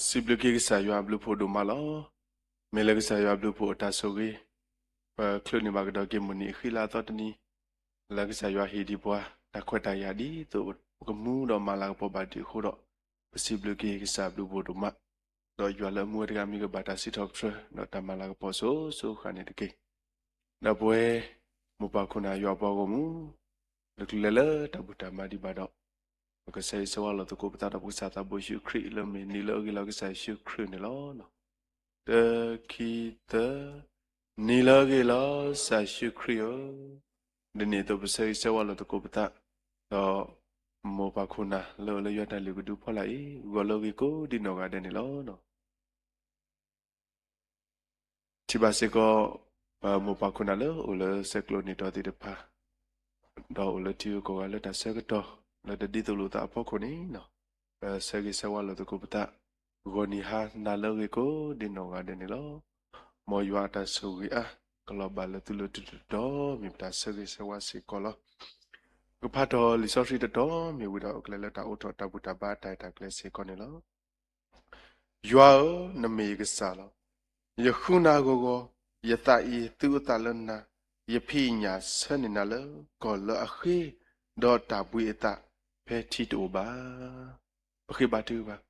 စံးဘျုးက့ၤကစၢ်ယွၤအဘျုးဖှိၣ်ဒိၣ်မးလီၤ. မ့ၢ်လၢကစၢ်ယွၤအဘျုးဖှိၣ်အတၢ်ဆိၣ်ဂ့ၤ, ပချုးန့ၢ်ဘၣ်ကဒီးက့ၤမုၢ်နံၤအဃံလၤအသီတနံၤ, လၢကစၢ်ယွၤဟ့ၣ်ဒံးပှၤ တၢ်ခွဲးတၢ်ယာ်ဒ်သိးပကမူဒီးမၤလၤကပီၤဘၣ်ဒံးအဃိဒီး, ပစံးဘျုးက့ၤကစၢ်အဘျုးဖှိၣ်ဒိၣ်မး, ဒီးယွၤလၢအမူဝဲတဂၤမ့ၢ်ကဘၣ်တၢ်စံးထီၣ်ပတြၢၤ ဒီးတၢ်မၤလၤကပီၤစိၤစိၤဃၣ်န့ၣ်တက့ၢ်. ဒီပုၢ်ဝဲၢ် မိၢ်ပၢ်ခိၣ်နၢ်ယွၤအပှၤဂီၢ်မုၢ်, လၢကျုလဲၤလၢတၢ်ဘူၣ်တၢ်မၤဒံးဘၣ်ဒီး, ပကဆၢဂ့ၤဆၢဝါလိာ်သကိးပသးဒီးပကစၢ်သးဘိယ့ၣ်ၡူးခရံာ်လၢမ့ၢ်နံၤလၢအဂ့ၤလီၤကစၢ်ယ့ၣ်ၡူးခရံာ်န့ၣ်လီၤ. တၢ ခံ သၢ, နံၤလၢအဂ့ၤလီၤကစၢ်ယ့ၣ်ၡူးခရံာ်ဧၢ, ဒ်န့ၣ်အသိးပဆၢဂ့ၤဆၢဝါလိာ်သကိးပသး, ဒီး မိၢ်ပၢ်ခိၣ်နၢ်လၢအိၣ်လၢယွၤတၢ်လုၢ်ကဒုအဖီလာ်အံၤ ဂီၤလၢအဂ့ၤကိးဒ်နီၢ်ဂၤဒဲးန့ၣ်လီၤ. ထံၣ်ဘၣ်စ့ၢ်ကီး ပမိၢ်ပၢ်ခိၣ်နၢ်လၢအိၣ်လၢဆဲးကျိးန့ၢ်တီၤသ့ၣ်တဖၣ် ဒီးအိၣ်လၢထံဂုၤကီၢ်ဂၤလၢတၢ်ဆၢကတီၢ် လၢတဒ်သိးလိာ်သးအဖီခိၣ်န့ၣ် ပဆၢဂ့ၤဆၢဝါလိာ်သကိးပသး ဂီၤနံၤဟါနၤလၢအဂ့ၤကိးဒ်နီၢ်ဂၤဒဲးန့ၣ်လီၤ. မ်ယွၤအတၢ်ဆိၣ်ဂ့ၤအါ ကလီၤဘၣ်လၢသုလိၤတတီၤတီၤ မ့ၢ်ပတၢ်ဆၢဂ့ၤဆၢဝါစ့ၢ်ကီးလီၤ. ကဖးထီၣ်လံာ်စီဆှံတတီၤမ့ၢ်ဝံၤဒီး အကျဲလၢတၢ်အိးထီၣ်တၢ်ဘူၣ်တၢ်ဘါတၢ်အဲၣ်တၢ်ကျဲစ့ၢ်ကီးန့ၣ်လီၤ. ယွၤဧၢ, နမ့ၢ်ယကစၢ်လီၤ. ယဃုနၤဂီၤဂီၤ, ယသးအံၤသူအသးလၢနၤ, ယဖံးယညၣ်ဆၢန့ၢ်နၤလၢကီၢ်လၢအဃ့, ဒီးတၢ်ဘှံးအသးဖဲထံတအိၣ်ဘၣ်. ပဃ့ဘါထုကဖၣ်.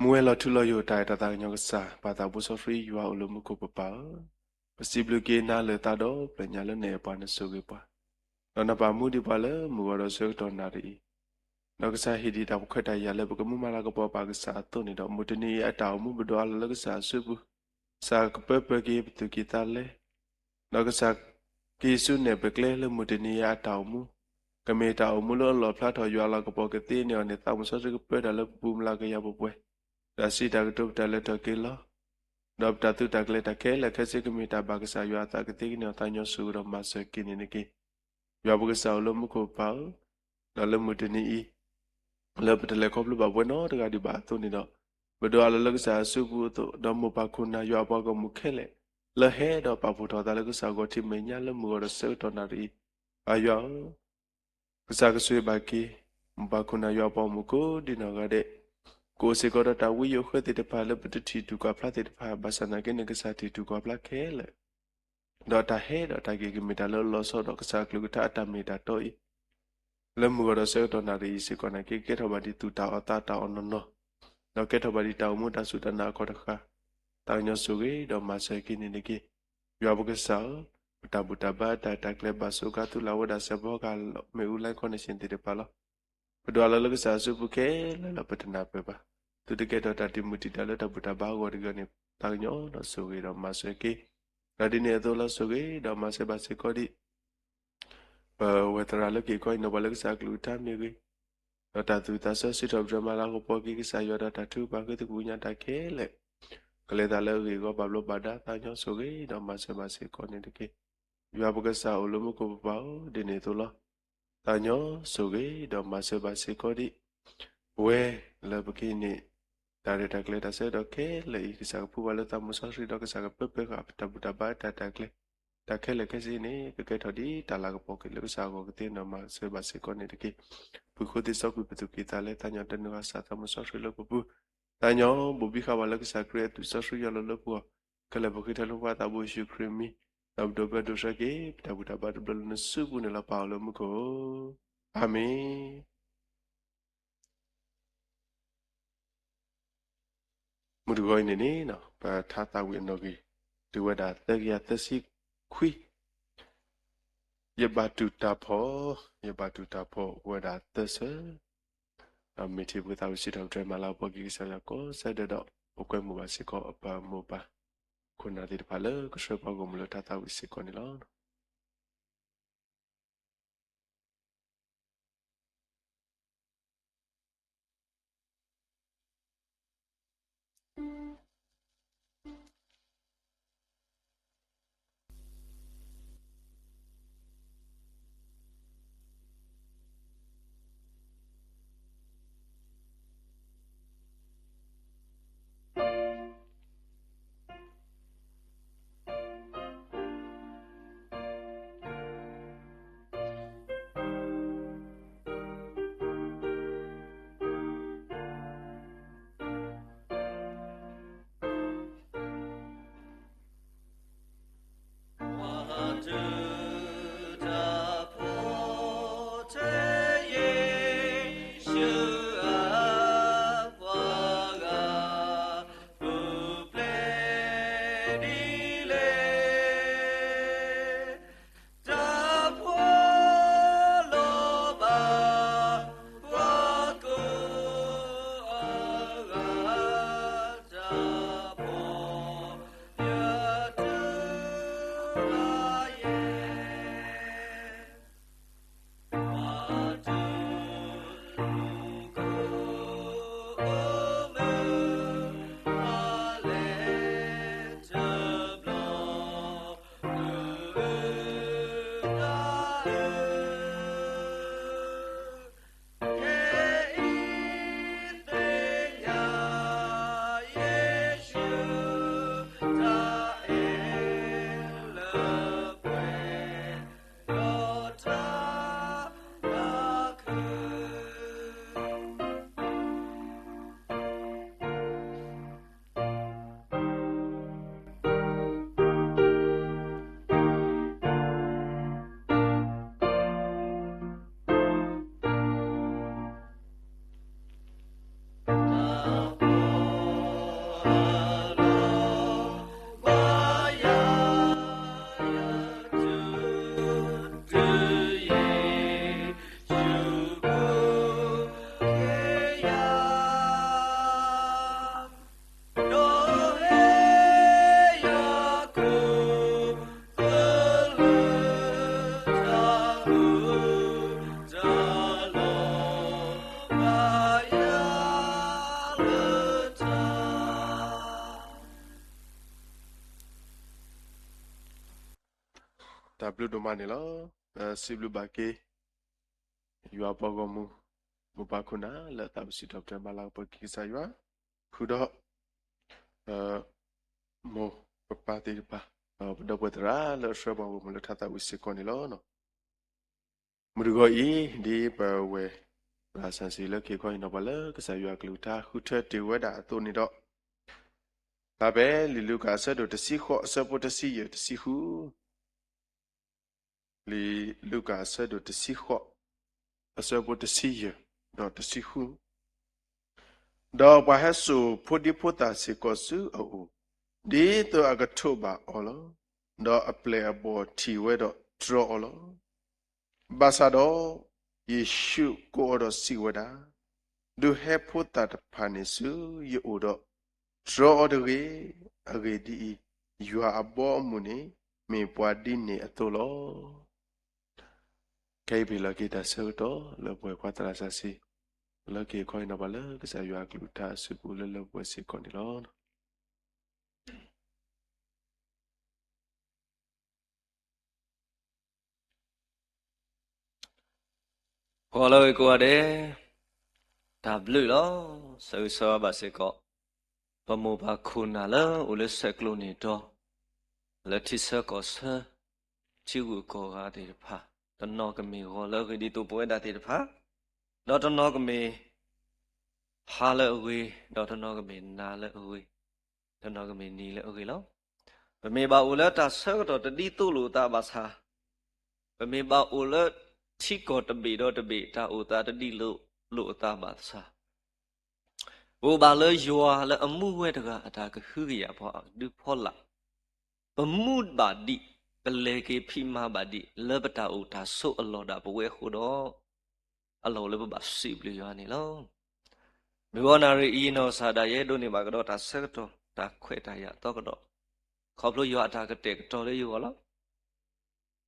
မူဝဲလီၤထူလီၤယိာ်တၢ်အဲၣ်တၢ်သးကညီၤကစၢ်, ပၢ်သးဘိစီဆှံယွၤအိၣ်လၢမူခိၣ်ပပၢ်ဧၢ, ပစံးဘျုးက့ၤနၤလၢာ်သးဒီဖျၢၣ်ညါလၢနအဲၣ်ပှၤနဆိၣ်ဂ့ၤပှၤ, ဒီးနပာ်မူဒံးပှၤလၢမုၢ်ဂီၤဒီးဆၢကတီၢ်နၣ်ရံၣ်အံၤ, ဒီးကစၢ်ဟ့ၣ်ဒံးတၢ်ခွဲးတၢ်ယာ်လၢပကမူမၤလၤကပီၤပၢ်ကစၢ်အသိးန့ၣ်ဒီး မုၢ်တနံၤအံၤအတၢ်အိၣ်မူပဒိးအါလီၤလၢကစၢ်အစုပူၤ, ကစၢ်ကပၢပၢၤက့ၤပသူၣ်ကံၢ်သးလဲ, ဒီးကစၢ်က့ၤဆူနဲၣ်ပကျဲလၢမုၢ်တနံၤအံၤအတၢ်အိၣ်မူ, ကမ့ၢ်တၢ်အိၣ်မူလၢအလီၣ်ဖျါထီၣ်ယွၤအလၤကပီၤကသ့န့ၢ်အီၤန့ၣ် သးမုၢ်စီဆှံကပၢတၢ်လၢပပူၤ မုၢ်လၢ်ကယၤပပှဲၤ, ဒီးစံးတၢ်ကတိၤပတၢ်လဲၤထီၣ်က့ၤလီၤ, ဒီးပတၢ်သုးတၢ်ကျဲၤတၢ်ခဲလၢာ်ခဲဆ့ကမ့ၢ်တၢ်ဘၣ်ကစၢ်ယွၤအသးကသ့ကန့ၢ်အီၤ သးကညီၤဆိၣ်ဂ့ၤဒီးမၤစၢၤက့ၤန့ၣ်တက့ၢ်. ယွၤပကစၢ်အိၣ်လၢမူခိၣ်ပပၢ်ဧၢ, ဒီးလၢမုၢ်တနံၤအံၤ လၢပတလဲၤခီဖျိဘၣ်ပဝဲနီတဂၤဒံးဘၣ်အသိးန့ၣ်ဒီး, ပဒိးအါလီၤလၢကစၢ်အစုပူၤအသိး, ဒီးမိၢ်ပၢ်ခိၣ်နၢ်ယွၤအပှၤဂီၢ်မုၢ်ခဲလၢာ်, လၢဟဲဒီးပာ်ဖှိၣ်ထီၣ်သးလၢကစၢ်ဂီၤထံးမဲာ်ညါလၢမုၢ်ဂီၤဒီးဆၢကတီၢ်နၣ်ရံၣ်အံၤ, ပၢ်ယွၤဧၢ, ကစၢ်ကဆိၣ်ဂ့ၤဘၣ်က့ၤ မိၢ်ပၢ်ခိၣ်နၢ်ယွၤအပှၤဂီၢ်မုၢ်ကိးဒ်နီၢ်ဂၤဒဲး, ကအိၣ်စ့ၢ်ကီးဒီးတၢ်ဝံယိာ်ဃၢသ့ၣ်တဖၣ်လၢပတထံၣ်ထူၣ်ကွၢ်ဖျါသ့ၣ်တဖၣ်, ဘၣ်ဆၣ်သနာ်က့န့ၣ် ကစၢ်ထံၣ်ထူၣ်ကွၢ်ဖျါခဲလၢာ် ဒီးတၢ်ဟဲဒီးတၢ်က့ၤကမ့ၢ်တၢ်လၢအလီၤဆီဒီးကစၢ်အကလုၢ်ကထါအတၢ်မ့ၢ်တၢ်တီအံၤ, လၢမုၢ်ဂီၤဒီးဆၢကတီၢ်နၣ်ရံၣ်အံၤစ့ၢ်ကီးနာ်က့ ကကဲထီၣ်ဘၣ်ဒ်သူၣ်တၢ်အီၣ်သးတၢ်အီၣ်နီၢ်နီၢ်, ဒီးကဲထီၣ်ဘၣ်ဒ်တၢ်အိၣ်မူတၢ်စူၢ်တၢ်နာ်အခီၣ်တဃာ်, သးကညီၤဆိၣ်ဂ့ၤဒီးမၤစၢၤက့ၤန့ၣ်တက့ၢ်. ယွၤပကစၢ်ဧၢ, ပတၢ်ဘူၣ်တၢ်ဘါတၢ်တၢ်ကျဲၤဘၣ်ဆိးကါသုလၢ်ဝဲဒၣ်စဲးဖီကဟၣ်လီၤ မ့ၣ်အူ live connection သ့ၣ်တဖၣ်လီၤ. ပဒိးအါလီၤလၢကစၢ်အစုပူၤခဲလၢာ်လီၤ ပတနၢ်ပၢၢ်ဘၣ်. သုတကဲထီၣ်တၢ်တံာ်မုၢ်တံာ်တာ်လၢတၢ်ဘူၣ်တၢ်ဘါအဂီၢ်တဂ့ၤန့ၣ် သးကညီၤဒီးဆိၣ်ဂ့ၤဒီးမၤစၢၤက့ၤ, ဒီးဒ်န့ၣ်အသိးလီၤ ဆိၣ်ဂ့ၤဒီးမၤစၢၤဘၣ်စ့ၢ်ကီးဒံး ပဝဲသရၣ်လၢက့ၤခီအံၤန့ၣ် ပှၤလၢကစၢ်အကလုၢ်ကထါမ့ၢ်ဂ့ၤ, ဒီးတၢ်သူၣ်သးဆၢစံးထီၣ်ပတြၢၤမၤလၤကပီၤက့ၤကစၢ်ယွၤဒီးတၢ်ထုကဖၣ်ဃ့သကွံၢ်ကညးတၢ်ခဲလၢာ်, ကလဲၤသးလၢအဂ့ၢ်အဂီၢ်ဘၣ်ဘျီးဘၣ်ဒါ သးကညီၤဆိၣ်ဂ့ၤဒီးမၤစၢၤဘၣ်စ့ၢ်ကီးန့ၣ်တက့ၢ်. ယွၤပကစၢ်အိၣ်လၢမူခိၣ်ပပၢ်ဧၢ, ဒ်န့ၣ်အသိးလီၤ. သးကညီၤဆိၣ်ဂ့ၤဒီးမၤစၢၤဘၣ်စ့ၢ်ကီးဒံး ပဝဲလၢပကဟံးန့ၢ် တၢ်ရဲၣ်တၢ်ကျဲၤတၢ်ဆၢကတီၢ်ခဲလၢာ်အံၤ ကစၢ်ကဖှူဘၣ်လၢသးမုၢ်စီဆှံဒီးကစၢ်ကပၢပၢၤဃာ်ပတၢ်ဘူၣ်တၢ်ဘါတၢ်တၢ်ကျဲၤ တၢ်ခဲလၢာ်ခဲဆ့န့ၣ် ကကဲထီၣ်ဒ်တၢ်လၤကပီၤက့ၤလၢကစၢ်အဂီၢ်ကသ့ဒီးမၤစၢၤဘၣ်စ့ၢ်ကီးန့ၣ်တက့ၢ်. ပူၤဃီသ့စီကွံာ်ပသူၣ်ကံၢ်သးလဲ သးကညီၤတနုာ်ဃာ်စၢ်သးမုၢ်စီဆှံလၢပပူၤ, သးကညီၤဘိၣ်ဘံဃာ်ဘၣ်လၢကစၢ်ခရံာ်အသွံၣ်စီဆှံယွၤလီၤလၢပဂီၢ်, ခဲလၢာ်ပဃ့ထီၣ်လၢပှၤသးဘိယ့ၣ်ၡူးခရံာ်အမံၤ, ဒီးပဒိးဘၢဒိးဆှၢက့ၤ ပတၢ်ဘူၣ်တၢ်ဘါတဘျီလၢနစုပူၤန့ၣ်လီၤ ပၢ်အိၣ်လၢမူခိၣ်ဧၢ, အၤမ့ၣ်. မုၢ်တဂီၤအံၤန့ၣ်န့ၣ် ပထါသးဝံၣ်အနီၣ်ဂံၢ် တုၤဝဲဒၣ်သၢကယၤသၢဆံခွံ, ယဘၣ်တူၢ်တၢ်ဖှီၣ်, ယဘၣ်တူၢ်တၢ်ဖှီၣ်အိၣ်ဝဲဒၣ်သၢဆၢ, ဒီးမ့ၢ်ထံၣ်ပသးဝံၣ်စံးထီၣ်ပတြၢၤမၤလၤကပီၤက့ၤကစၢ်ယွၤကိးဆၢဒၢးဒီး အိၣ်ကွဲမုာ်ဘၣ်စ့ၢ်ကီးအပၢ်မိၢ်ပၢ် ခိၣ်နၢ်သ့ၣ်တဖၣ်လၢကဆှၢပှၤဂီၢ်မုၢ်လၢထါသးဝံၣ်စ့ၢ်ကီးန့ၣ်လီၤ. တၢ်ဘျုးဒိၣ်မးန့ၣ်လီၤ. စံးဘျုးဘၣ်က့ၤ ယွၤပှၤဂီၢ်မုၢ် မိၢ်ပၢ်ခိၣ်နၢ်လၢအသးဝံၣ်စံးထီၣ်ပတြၢၤမၤလၤကပီၤက့ၤကစၢ်ယွၤ, ဃုာ်ဒီး မိၢ်ပပၢ်သ့ၣ်တဖၣ်, ပဒီပုၢ်ဝဲၢ်သရၣ်လၢအဆှၢပှၤဂီၢ်မုၢ်လၢထါသးဝံၣ်စ့ၢ်ကီးန့ၣ်လီၤ. မုၢ်တဂီၤအံၤ ဒ်ပဝဲၢ်သရၣ်စီဆှံလၢက့ၤခီဟ့ၣ်နီၤပှၤလၢကစၢ်ယွၤအကလုၢ်ကထါဃုထၢတ့ၢ်ဝဲဒၣ်အသိးန့ၣ်ဒီး, ဖးဖဲလံာ်လူၤကၣ်အဆၢဒိၣ်တဆံဃိး အဆၢဖိတဆံယဲၢ်တဆံဃု, လံာ်လူၤကၣ်အဆၢဒိၣ်တဆံဃိး အဆၢဖိတဆံယဲၢ်ဒီးတဆံဃု, ဒီးပှၤဟဲစိာ်ဖိဒံဖိသၣ်စ့ၢ်ကီးဆူအအိၣ်, ဒ်သိးအကထိးဘၣ်အီၤလီၤ. ဒီးအပျဲၢ်အဘီၣ်ထံၣ်ဝဲဒီးတြီအီၤလီၤ. ဘၣ်ဆၣ်ဒီး ယ့ၣ်ၡူးကိးအီၤဒီးစံးဝဲဒၣ်, ဒုးဟဲဖိသၣ်တဖၣ်န့ၣ်ဆူယအိၣ်ဒီး တြီအီၤတဂ့ၤ. အဂ့ၢ်ဒ်အံၤ, ယွၤအဘီအမုၢ်န့ၣ် မ့ၢ်ပှၤဒ်န့ၣ်အသိးလီၤ. ခဲအံၤပဟ့ၣ်လီၤက့ၤတၢ်ဆၢကတီၢ်လၢပဝဲၢ်ကွၢ်သရၣ်စီဆှံ လၢက့ၤခီဟ့ၣ်နီၤပှၤလၢကစၢ်ယွၤအကလုၢ်ကထါအစုပူၤလၢလၢပှဲၤပှဲၤစ့ၢ်ကီးန့ၣ်လီၤ. ဂီၤလၢအဂ့ၤကိးဂၤဒဲး, တၢ်ဘျုးလီၤ. ဆၢဂ့ၤဆၢဝါဘၣ်စ့ၢ်ကီး ပမိၢ်ပၢ်ခိၣ်နၢ်လၢအိၣ်လၢဆဲးကျိးန့ၣ်ဒီး လၢထံဆၢကီၢ်ဆၢ ထံဂုၤကီၢ်ဂၤသ့ၣ်တဖၣ်, တနီၤကမ့ၢ်ဂီၤလၢအဂ့ၤဒ်သိးပဝဲဒၣ်သ့ၣ်တဖၣ်, ဒီးတနီၤကမ့ၢ်ဟါလၢအဂ့ၤ, ဒီးတနီၤကမ့ၢ်နၤလၢအဂ့ၤ, တနီၤကမ့ၢ်နံၤလၢအဂ့ၤလီၤ. ပမ့ၢ်ဘၣ်အိၣ်လၢတၢ်ဆၢကတီၢ်တဒ်သိးလိာ်အသးဘၣ်ဆၣ်, ပမ့ၢ်ဘၣ်အိၣ်လၢထံကီၢ်တဘ့ၣ်ဒီးတဘ့ၣ် တၢ်အိၣ်သးတဒ်လိာ်လိာ်အသးဘၣ်ဆၣ်, ပအိၣ်ဘၣ်လၢယွၤလၢအမူဝဲတဂၤအတၢ်ကဟုကယာ်ဖီအဒုဖီလာ်, ပမူဘၣ်ဒံး, ပလဲၤက့ၤဖံးမၤဘၣ်ဒံး လၢပတၢ်အိၣ်တၢ်ဆိးအလီၢ်ဒၣ်ပဝဲအဃိဒီး, အလီၢ်အိၣ်လၢပဘၣ်စံးဘျုးယွၤန့ၣ်လီၤ. မုၢ်ဂီၤနၣ်ရံၣ်အံၤ နီၢ်ကစၢ်ဒၣ်ယဲ ဒိးန့ၢ်ဘၣ်ကဒီးတၢ်ဆၢကတီၢ် တၢ်ခွဲးတၢ်ယာ်အသီကဒီး, ခီဖျိယွၤအတၢ်ကတဲာ်ကတီၤလၢယဂီၢ်လီၤ.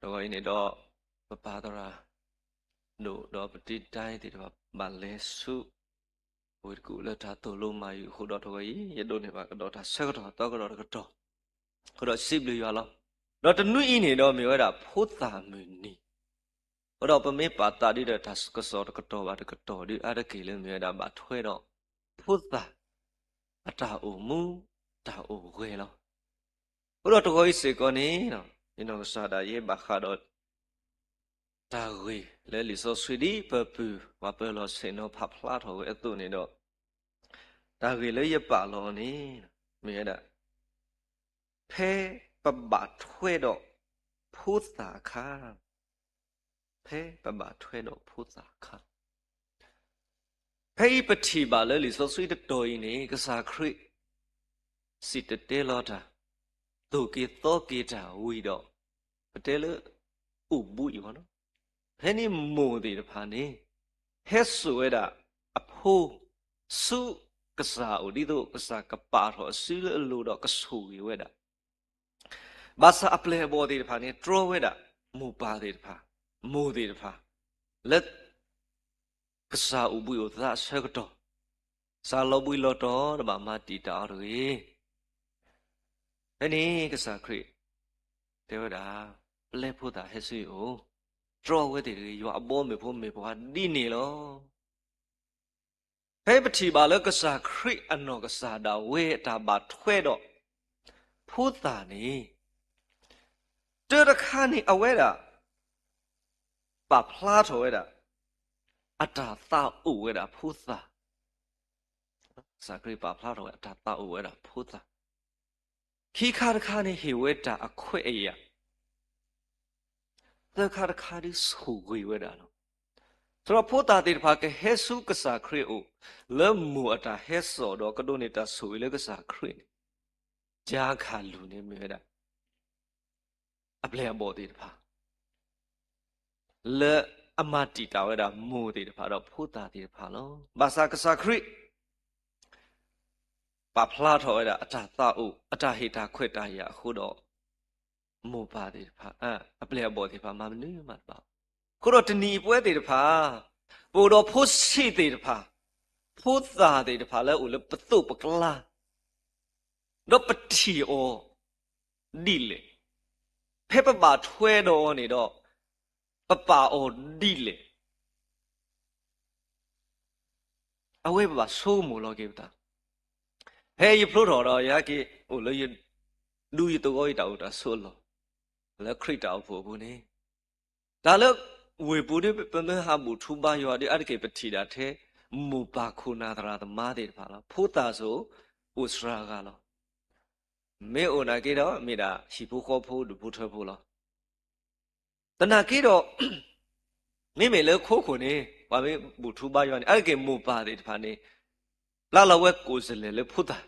တဂီၤအံၤန့ၣ်ဒီး ပပၢ်သရၣ်ဒိၣ်ဒီးပတံၤတၢ်အံၤသ့ၣ်တဖၣ် ဘၣ်လဲၤဆူ ဝ့ၢ်တကူၣ်လၢတၢ်သိၣ်လိမၤယုၤအဃိဒီး တဂီၤအံၤ ယဒိးန့ၢ်ဘၣ်ကဒီးတၢ်ဆၢကတီၢ်အသီကဒီးတကတီၢ်, အဃိဒီးစံးဘျုးယွၤလီၤ. ဒီးတနွံအံၤန့ၣ်ဒီးမ့ၢ်ဝဲဒၣ်ဖိသၣ်မုၢ်နံၤ, အဃိဒီးပမ့ၢ်ပာ်သးဒ်ဒီးတၢ်ကစီၣ်တကတီၢ်ဘၣ်တကတီၢ်ဒုးအါတက့ၢ်လၢမ့ၢ်ဝဲဒၣ်ဘၣ်ထွဲဒီး ဖိသၣ် အတၢ်အိၣ်မူ တၢ်အိၣ်ဂဲၤလီၤ. အဃိဒီးတဂီၤအံၤစ့ၢ်ကီးန့ၣ်, ယနီၢ်ကစၢ်ဒၣ်ယဲဘၣ်ဃးဒီး တၢ်ဂ့ၢ်လၢလံာ်စီဆှံဒ်ပပုၢ် ပှၤပၢၤလီၢ်ဆ့ၣ်နီၤဖးဖျါထီၣ်ဝဲအသိးန့ၣ်ဒီး, တၢ်ဂ့ၢ်လၢယပာ်လီၤန့ၣ် မ့ၢ်ဝဲဒၣ် ဖဲပဘၣ်ထွဲဒီးဖိသၣ်အခါ, ဖဲပဘၣ်ထွဲဒီးဖိသၣ်အခါ ဖဲအံၤပထံၣ်ဘၣ်လၢလံာ်စီဆှံတတီၤအံၤန့ၣ် ကစၢ်ခရံာ် စံၣ်တဲၤတဲလီၤတၢ်, သိၣ်က့ၤသီက့ၤတၢ်ဝံၤဒီး, ပတဲလၢ အိၣ်ဘှံးအံၤဘၣ်နီၤ, ဖဲန့ၣ်မိၢ်သ့ၣ်တဖၣ်န့ၣ် ဟဲစိာ်ဝဲဒၣ်အဖိ ဆူကစၢ်အအိၣ် ဒ်သိးကစၢ်ကပာ်ထီၣ်အစုလၢအလိၤဒီးကဆိၣ်ဂ့ၤဝဲဒၣ် ဘၣ်ဆၣ်အပျဲၢ်အဘီၣ်သ့ၣ်တဖၣ်န့ၣ် တြီဝဲဒၣ်မိၢ်ပၢ်သ့ၣ်တဖၣ်, မိၢ်သ့ၣ်တဖၣ်, လၢ ကစၢ်အိၣ်ဘှံးအိၣ်သါအဆၢကတီၢ်, ကစၢ်လီၤဘှံးလီၤတီၤတဘၣ်မၤတံာ်တာ်အီၤတဂ့ၤ. ဖဲန့ၣ်ကစၢ်ခရံာ် တဲဝဲဒၣ်, ပျဲဖိသၣ်ဟဲဆူယအိၣ်, တြီဝဲသ့ၣ်တဂ့ၤ, ယွၤအဘီအမုၢ်ဖိမ့ၢ်ပှၤဒ်န့ၣ်လီၤ. ဖဲပထံၣ်ဘၣ်လၢကစၢ်ခရံာ်အနီၢ်ကစၢ်ဒၣ်ဝဲအတၢ်ဘၣ်ထွဲဒီး ဖိသၣ်န့ၣ်, တၢတခါန့ၣ် အဝဲဒၣ် ပာ်ဖျါထီၣ်ဝဲဒၣ် အတၢ်သးအိၣ်ဝဲဒၣ်ဖိသၣ်, ကစၢ်ခရံာ်ပာ်ဖျါထီၣ်ဝဲအတၢ်သးအိၣ်ဝဲဒၣ်ဖိသၣ်, ခံခါတခါန့ၣ်ဟ့ၣ်ဝဲတၢ်အခွဲးအယာ်, သၢခါတခါဒုးဆိၣ်ဂ့ၤဝဲဒၣ်လီၤ. သရၣ်ဖိသၣ်သ့ၣ်တဖၣ်ကဟဲဆူကစၢ်ခရံာ်အအိၣ်, လၢမိၢ်အတၢ်ဟဲစိာ်ဒီးကဒိးန့ၢ်တၢ်ဆိၣ်ဂ့ၤလၢကစၢ်ခရံာ်န့ၣ်, ကခလူၢ်န့ၣ်မ့ၢ်ဝဲဒၣ် အပျဲၢ်အဘီၣ်သ့ၣ်တဖၣ် လၢအမၤတံာ်တာ်ဝဲဒၣ်မိၢ်သ့ၣ်တဖၣ်ဒီးဖိသၣ်သ့ၣ်တဖၣ်လီၤ. ဘၣ်ဆၣ်ကစၢ်ခရံာ် ပာ်ဖျါထီၣ်ဝဲဒၣ်အတၢ်သးအိၣ် အတၢ်ဟ့ၣ်တၢ်ခွဲးတၢ်ယာ်အဃိဒီး မိၢ်ပၢ်သ့ၣ်တဖၣ်, အပျဲၢ်အဘီၣ်သ့ၣ်တဖၣ် မၤမနုၤမးတဘၣ်. အဃိဒီးတနံၤအံၤပဝဲသ့ၣ်တဖၣ် ပအိၣ်ဒီးဖိဆံးသ့ၣ်တဖၣ်, ဖိသၣ်သ့ၣ်တဖၣ်လၢအိၣ်လၢပသိးပကျါ ဒီးပထံၣ်အီၤဒ်လဲၣ်, ဖဲ ဖဲပဘၣ်ထွဲဒီးအီၤန့ၣ်ဒီး ပပာ်အီၤဒ်လဲၣ်. အဝဲပဘၣ်ဆိကမိၣ်လီၤက့ၤပသး. ဖဲယဖျိထီၣ်ဒီး ယဟဲက့ၤအိၣ်လၢယဒူယသဝီ ယတၢ်အိၣ်တၢ်ဆိးအလီၢ် လၢခရံာ်တၢ်အိၣ်ဖှိၣ်အပူၤန့ၣ်, တၢ်လၢဝ့ၢ်ပူၤဒီး ပမ့ၢ်ဟးဘူၣ်ထူဘါယွၤဒီး အါတက့ၢ်ပထံၣ်ဒၣ်ထဲ မိၢ်ပၢ်ခိၣ်နၢ်သရၣ်သမါသ့ၣ်တဖၣ်လီၤ. ဖိသၣ်စ့ၢ်အိၣ်စှၤဂၤလီၤ. မ့ၢ်အိၣ်နာ်က့ဒီး မ့ၢ်ဒၣ်ဟံၣ်ဖိဃီဖိဒူၣ်ဖိထၢဖိလီၤ. သနာ်က့ဒီး မ့မ့ၢ်လၢခိခိၣ်န့ၣ် ပှၤမ့ၢ်ဘူၣ်ထူဘါယွၤန့ၣ် အါတက့ၢ်မိၢ်ပၢ်သ့ၣ်တဖၣ်န့ၣ် ပျၢ်လီၤဝဲကိၣ်စလဲၣ်လၢဖိသၣ်,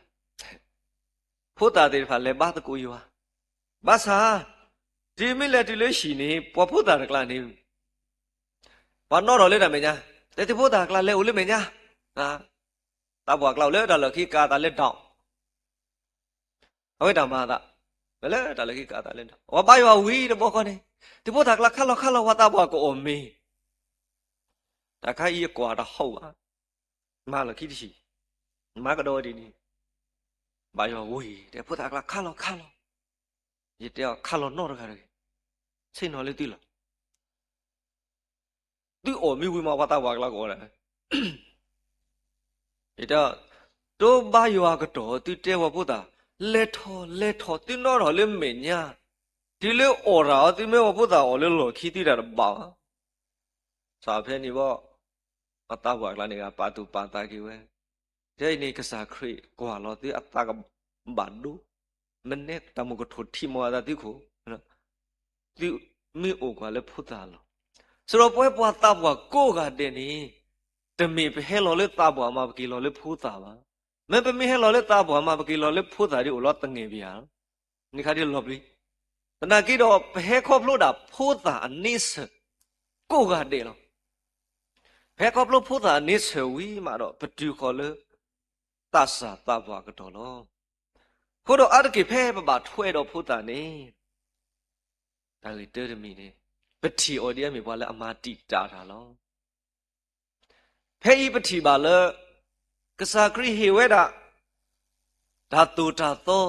ဖိသၣ်သ့ၣ်တဖၣ်လဲၤဘါသကိးယွၤ, ဘၣ်ဆၣ် တုၤမ့ၢ်လဲၤတုၤလၢဟံၣ်န့ၣ် ပှၤဖိသၣ်တကျါန့ၣ် ပှၤနီၣ်ထီၣ်လၢတၢ်မဲာ်ညါ, တဲသုဖိသၣ်တကျါလဲၤအိၣ်လၢမဲာ်ညါ, သးပှၢ်ကျါအိၣ်လၢတၢ်လီၢ်ခံကးအသးလၢဒီး အဝဲတၢ်မၤအသး, လၢတၢ်လီၢ်ခံကးအသးလၢဒီး ပှၤဘါယွၤဝံၤတဘျီဃီန့ၣ်, သုဖိသၣ်ကျါခါလီၤခါလီၤ ပှၤသးပှၢ်ကအိၣ်မ့ၤ, တၢ်ခါအံၤယကွၢ်တဟီၣ်ဘၣ်, မၤလီၢ်ခံတဟံၣ်, မၤကဒီးဝဲဒ်န့ၣ်, ဘါယွၤဝံၤ တဲဖိသၣ်ကျါခါလီၤခါလီၤ, ယတဲအီၤခါလီၤနီတဂၤတဂ့ၤ, ဆ့ၣ်နီၤလၢသုလီၤ သုအီၣ်မ့ၢ်ဝံၤမး ပှၤသးပှၢ်ကျါကအိၣ်ဒၣ်, ယတဲ, တိဘါယွၤကတီၢ် သုတဲပှၤဖိသၣ်, လဲၤထီၣ်လဲၤထီၣ် သုနီၣ်ထီၣ်လၢမဲာ်ညါ, တုၤလၢအီၣ်တၢ်အီၤ သုမ့ၢ်ပှၤဖိသၣ်အီၣ်လၢလီၢ်ခံ သုတၢ်တဘၣ်ဘၣ်. စးဖဲန့ၣ်ဘၣ်, ပှၤသးပှၢ်ကျါန့ၣ်ဂ့ၤ ပာ်သူၣ်ပာ်သးက့ၤဝဲ, ဖဲအံၤန့ၣ်ကစၢ်ခရံာ်ကွၢ်လီၤသုအသးကဘၣ်ဒိ, မနဲတၢ်မုၢ်ကထီၣ်ထံၣ်မီၤအသးသုခိၣ် သုမ့ၢ်အိၣ်ကွၢ်လၢဖိသၣ်လီၤ. စရီပဝဲပှၤသးပှၢ်ကိးဂၤဒဲးန့ၣ်, တမ့ၢ်ပဟဲလီၤလၢသးပှၢ်မး ပက့ၤလီၤလၢဖိသၣ်ဘၣ်. မ့ၢ်ပမ့ၢ်ဟဲလီၤလၢသးပှၢ်မး ပက့ၤလီၤလၢဖိသၣ်ဒီးအိၣ်လီၤသငဲာ်ပယၤ, န့ၣ်ခါဒ်လီၤပျံၤ. သနာ်က့ဒီး ပဟဲခီဖျိဒၣ်ဖိသၣ်အန့ဆၢၣ် ကိးဂၤဒဲးလီၤ. ပဟဲခီဖျိဖိသၣ်အန့ဆၢၣ်ဝံၤမးဒီး ပတုၤဃီၤလၢ သးစၢ်သးပှၢ်အကတီၢ်လီၤ. အဃိဒီးအါတက့ၢ်ဖဲပဘၣ်ထွဲဒီးဖိသၣ်န့ၣ်, တၢ်ဂ့ၢ်တၢတမံၤန့ၣ်, ပထံၣ်အီၤဒ်အမ့ၢ်ပှၤလၢအမၤတံာ်တာ်တၢ်လီၤ. ဖဲအံၤပထံၣ်ဘၣ်လၢ ကစၢ်ခရံာ်ဟ့ၣ်ဝဲဒၣ် တၢ်သိၣ်တၢ်သီ,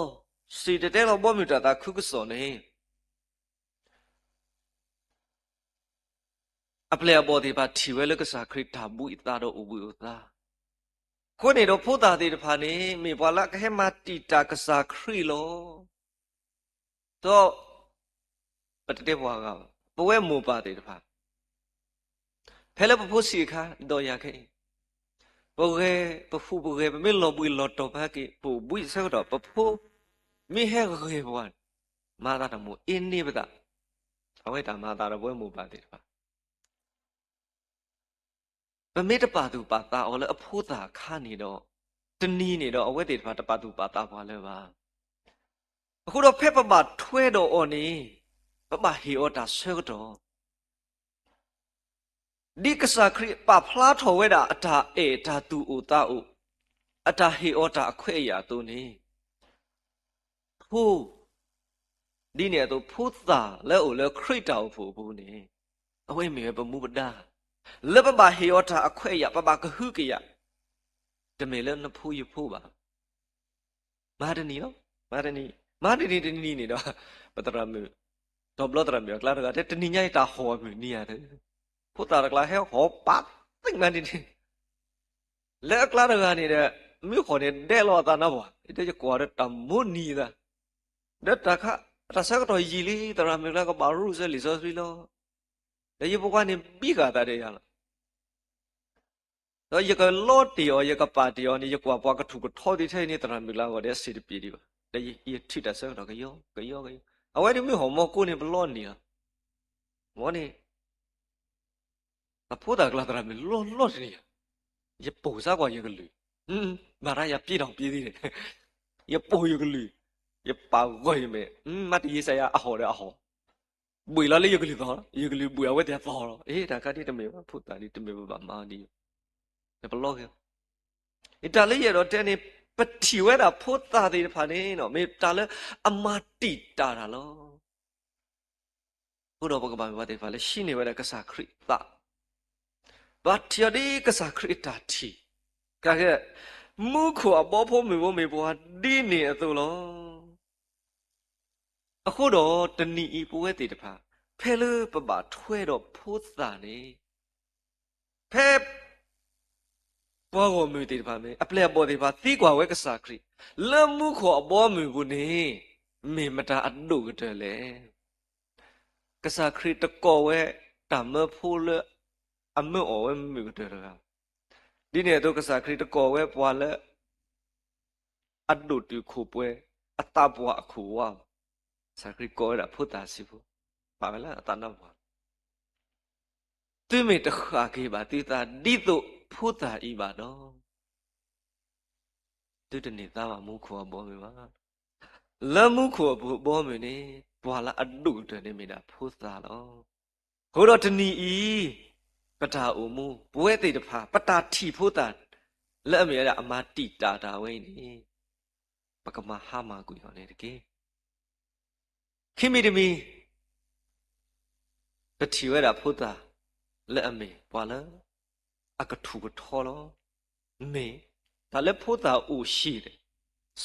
စံၣ်တဲၤတဲလီၤဘီမုၢ်တၢ်သးခုကစီၣ်န့ၣ် အပျဲၢ်အဘီၣ်သ့ၣ်တဖၣ်ထံၣ်ဝဲလၢကစၢ်ခရံာ်တၢ်ဘှံးအသးဒီးအိၣ်ဘှံးအိၣ်သါ, အဃိန့ၣ်ဒီးဖိသၣ်သ့ၣ်တဖၣ်န့ၣ် မ့ၢ်ပှၤလၢကဟဲမၤတံာ်တာ်ကစၢ်ခရံာ်လီၤ. ဒီး ပတတဲပှၤဂၤဘၣ်, ပဝဲမိၢ်ပၢ်သ့ၣ်တဖၣ် ဖဲလၢပဖိဆံးအခါ ဒီးယၤခဲအံၤ, ပဂဲၤပဟူးပဂဲၤ ပမ့ၢ်လီၤဘှံးလီၤတီၤဖဲက့ၤ ပအိၣ်ဘှံးဆၢကတီၢ် ပဖိမ့ၢ်ဟဲဂဲၤပှၤန့ၣ်, မၤသးတၢ်မိၣ်အ့န့ပသး, အဝဲတၢ်မၤသးဒီးပဝဲမိၢ်ပၢ်သ့ၣ်တဖၣ် ပမ့ၢ်တပာ်သူၣ်ပာ်သးအီၤလၢအဖိသၣ်အခါန့ၣ်ဒီး, တနံၤန့ၣ်ဒီး အဝဲသ့ၣ်တဖၣ်တပာ်သူၣ်ပာ်သးပှၤလၢၤဘၣ်. အဃိဒီးဖဲပဘၣ်ထွဲဒီးအီၤန့ၣ်, ပဘၣ်ဟ့ၣ်အီၤတၢ်ဆၢကတီၢ် ဒ်ကစၢ်ခရံာ်ပာ်ဖျါထီၣ်ဝဲဒၣ်အတၢ်အဲၣ်တၢ်သူၣ်အိၣ်သးအိၣ်, အတၢ်ဟ့ၣ်အီၤတၢ်အခွဲးအယာ်အသိးန့ၣ်, ဖိ, ဒ်န့ၣ်အသိး ဖိသၣ်လၢအအိၣ်လၢခရံာ်တၢ်အိၣ်ဖှိၣ်အပူၤန့ၣ်, အဝဲမ့ၢ်ဝဲပမူပဒါ, လၢပဘၣ်ဟ့ၣ်အီၤတၢ်အခွဲးအယာ် ပဘၣ်ကဟုကယာ်, တမ့ၢ်လၢနဖိယဖိဘၣ် မၤတနံၤလီၤ, မၤတနံၤ, မၤတနံၤတနံၤန့ၣ်ဒီး, ပသရၣ်မုၣ်, ဒီးဘျီသရၣ်မုၣ်အကျါတဂၤ တဲတနံၤညါအံၤတၢ်ဟီၣ်အမုၢ်နံၤဧါ, ဖိသၣ်တကျါဟဲဟီၣ်ပာ်သ့ၣ်မၤတနံၤ, လၢအကျါတဂၤန့ၣ်ဒီး, မုၢ်ဟီၣ်န့ၣ်ဒဲးလီၤအသးနါပှၢ်, တဲယကွၢ်ဒီးတၢ်မိၢ်နံၤအသး, ဒီးတၢ်ခါ, တၢ်ဆၢကတီၢ်ယံာ်လံ သရၣ်မုၣ်ကျါကဘၣ်ရူၢ်စၢလံာ်စီဆှံလီၤ, ဒီးယဖိခွါန့ၣ်ဘံဃာ်သးဒီးယၤလီၤ ဒီးယကလီတ့ၢ်အီၤ ယကပာ်တ့ၢ်အီၤန့ၣ် ယကွၢ်ပှၤကထူၣ်ကထီသ့ထဲအံၤန့ၣ် သရၣ်မုၣ်ကျါဂီၢ်ဒီးစံးတပျံၤဒံးဘၣ်, ဒီးယထံၣ်တၢ်ဆၢကတီၢ်ကယီကယီကယီ, အဝဲဒၣ်မုၢ်ဟီၣ်မီၢ်ကိၢ်န့ၣ်ပလီနံၤလီၤ, မ်န့ၣ်, အဖိသၣ်ကျါသရၣ်မုၣ်လီလီတနံၤ, ယပိာ်စါကွၢ်ယကလုၢ်, မၤတၢ်ယၤပျ့ၤထီၣ်ပျ့ၤသ့န့ၣ်, ယပိာ်ယကလုၢ်, ယပာ်ဂီၢ်ယမဲာ်, မၤတယံၤစါယၤအဟီၣ်ဒီးအဟီၣ် ဘှံးလီၤလၢယကလုၢ်သီၣ်, ယကလုၢ်ဘှံးအဝဲသ့ၣ်သီၣ်လီၤ, အ့ တၢ်ခါဒ်တမ့ၢ်ဘၣ် ဖိသၣ်ဒ်တမ့ၢ်ဘၣ်ဘၣ်မၤဒ်, ပလီက့ၤ, အတၢ်လၢယအဲၣ်ဒိးတဲန့ၣ်, ပထံၣ်ဝဲဒၣ်ဖိသၣ်သ့ၣ်တဖၣ်န့ၣ် မ့ၢ်တၢ်လၢအမၤတံာ်တာ်တၢ်လီၤ. အဃိဒီးပကဘၣ်မ့ၢ်ပှၤသ့ၣ်တဖၣ်လၢဟံးန့ၢ်ဝဲဒၣ်ကစၢ်ခရံာ်အသး, ဘၣ်ထံၣ်အီၤဒ်ကစၢ်ခရံာ်အတၢ်ထံၣ်, ကဲ, မူခိၣ်အဘီဖိမုၣ်ဖိမ့ၢ်ပှၤဒ်န့ၣ်အသိးလီၤ. အဃိဒီးတနံၤအံၤပဝဲသ့ၣ်တဖၣ် ဖဲလၢပဘၣ်ထွဲဒီးဖိသၣ်န့ၣ် ဖဲပှၤဂီၢ်မုၢ်သ့ၣ်တဖၣ်မ့ၢ် အပျဲၢ်အဘီၣ်သ့ၣ်တဖၣ်သံကွၢ်ဝဲကစၢ်ခရံာ် လၢမူခိၣ်အဘီအမုၢ်ပူၤန့ၣ် မ့ၢ်မတၤအဒိၣ်ကတၢၢ်လဲၣ်. ကစၢ်ခရံာ်တကိးဝဲတၢ်မၢဖိလၢ အမၢအီၣ်ဝဲမုာ်ကတၢၢ်တဂၤဘၣ်. ဒ်န့ၣ်အသိး ကစၢ်ခရံာ်တကိးဝဲပှၤလၢ အဒိၣ်တုာ်ခိၣ်ပှဲၤ အသးပှၢ်အခိၣ်ဝါဘၣ်. ကစၢ်ခရံာ်ကိးဝဲဒၣ်ဖိသၣ်ဆံးဖိ ပာ်ဝဲလၢအသးနါပှၢ် သုမ့ၢ်တဃၣ်က့ၤဘၣ်သုသး ဒ်သိးဖိသၣ်အံၤဘၣ်ဒီး သုတန့ၢ်သါဘၣ်မူခိၣ်အဘီအမုၢ်ဘၣ်. လၢမူခိၣ်အဘီအမုၢ်န့ၣ် ပှၤလၢအဒိၣ်ကတၢၢ်န့ၣ်မ့ၢ်ဒၣ်ဖိသၣ်လီၤ. အဃိဒီးတနံၤအံၤ ပတၢ်အိၣ်မူ ပဝဲသ့ၣ်တဖၣ် ပတၢ်ထံၣ်ဖိသၣ် လၢအမ့ၢ်ဝဲဒၣ်အမၤတံာ်တာ်တၢ်ဝဲအံၤန့ၣ် ပကမၤဟါမၢ်ကွံာ်အီၤန့ၣ်တက့ၢ်. ခံမံၤတမံၤ ပထံၣ်ဝဲဒၣ်ဖိသၣ် လၢအမ့ၢ်ပှၤလၢ အကထူၣ်ကထီလီၤ. မ့ၢ် တၢ်လၢဖိသၣ်အိၣ်ဟံၣ်န့ၣ်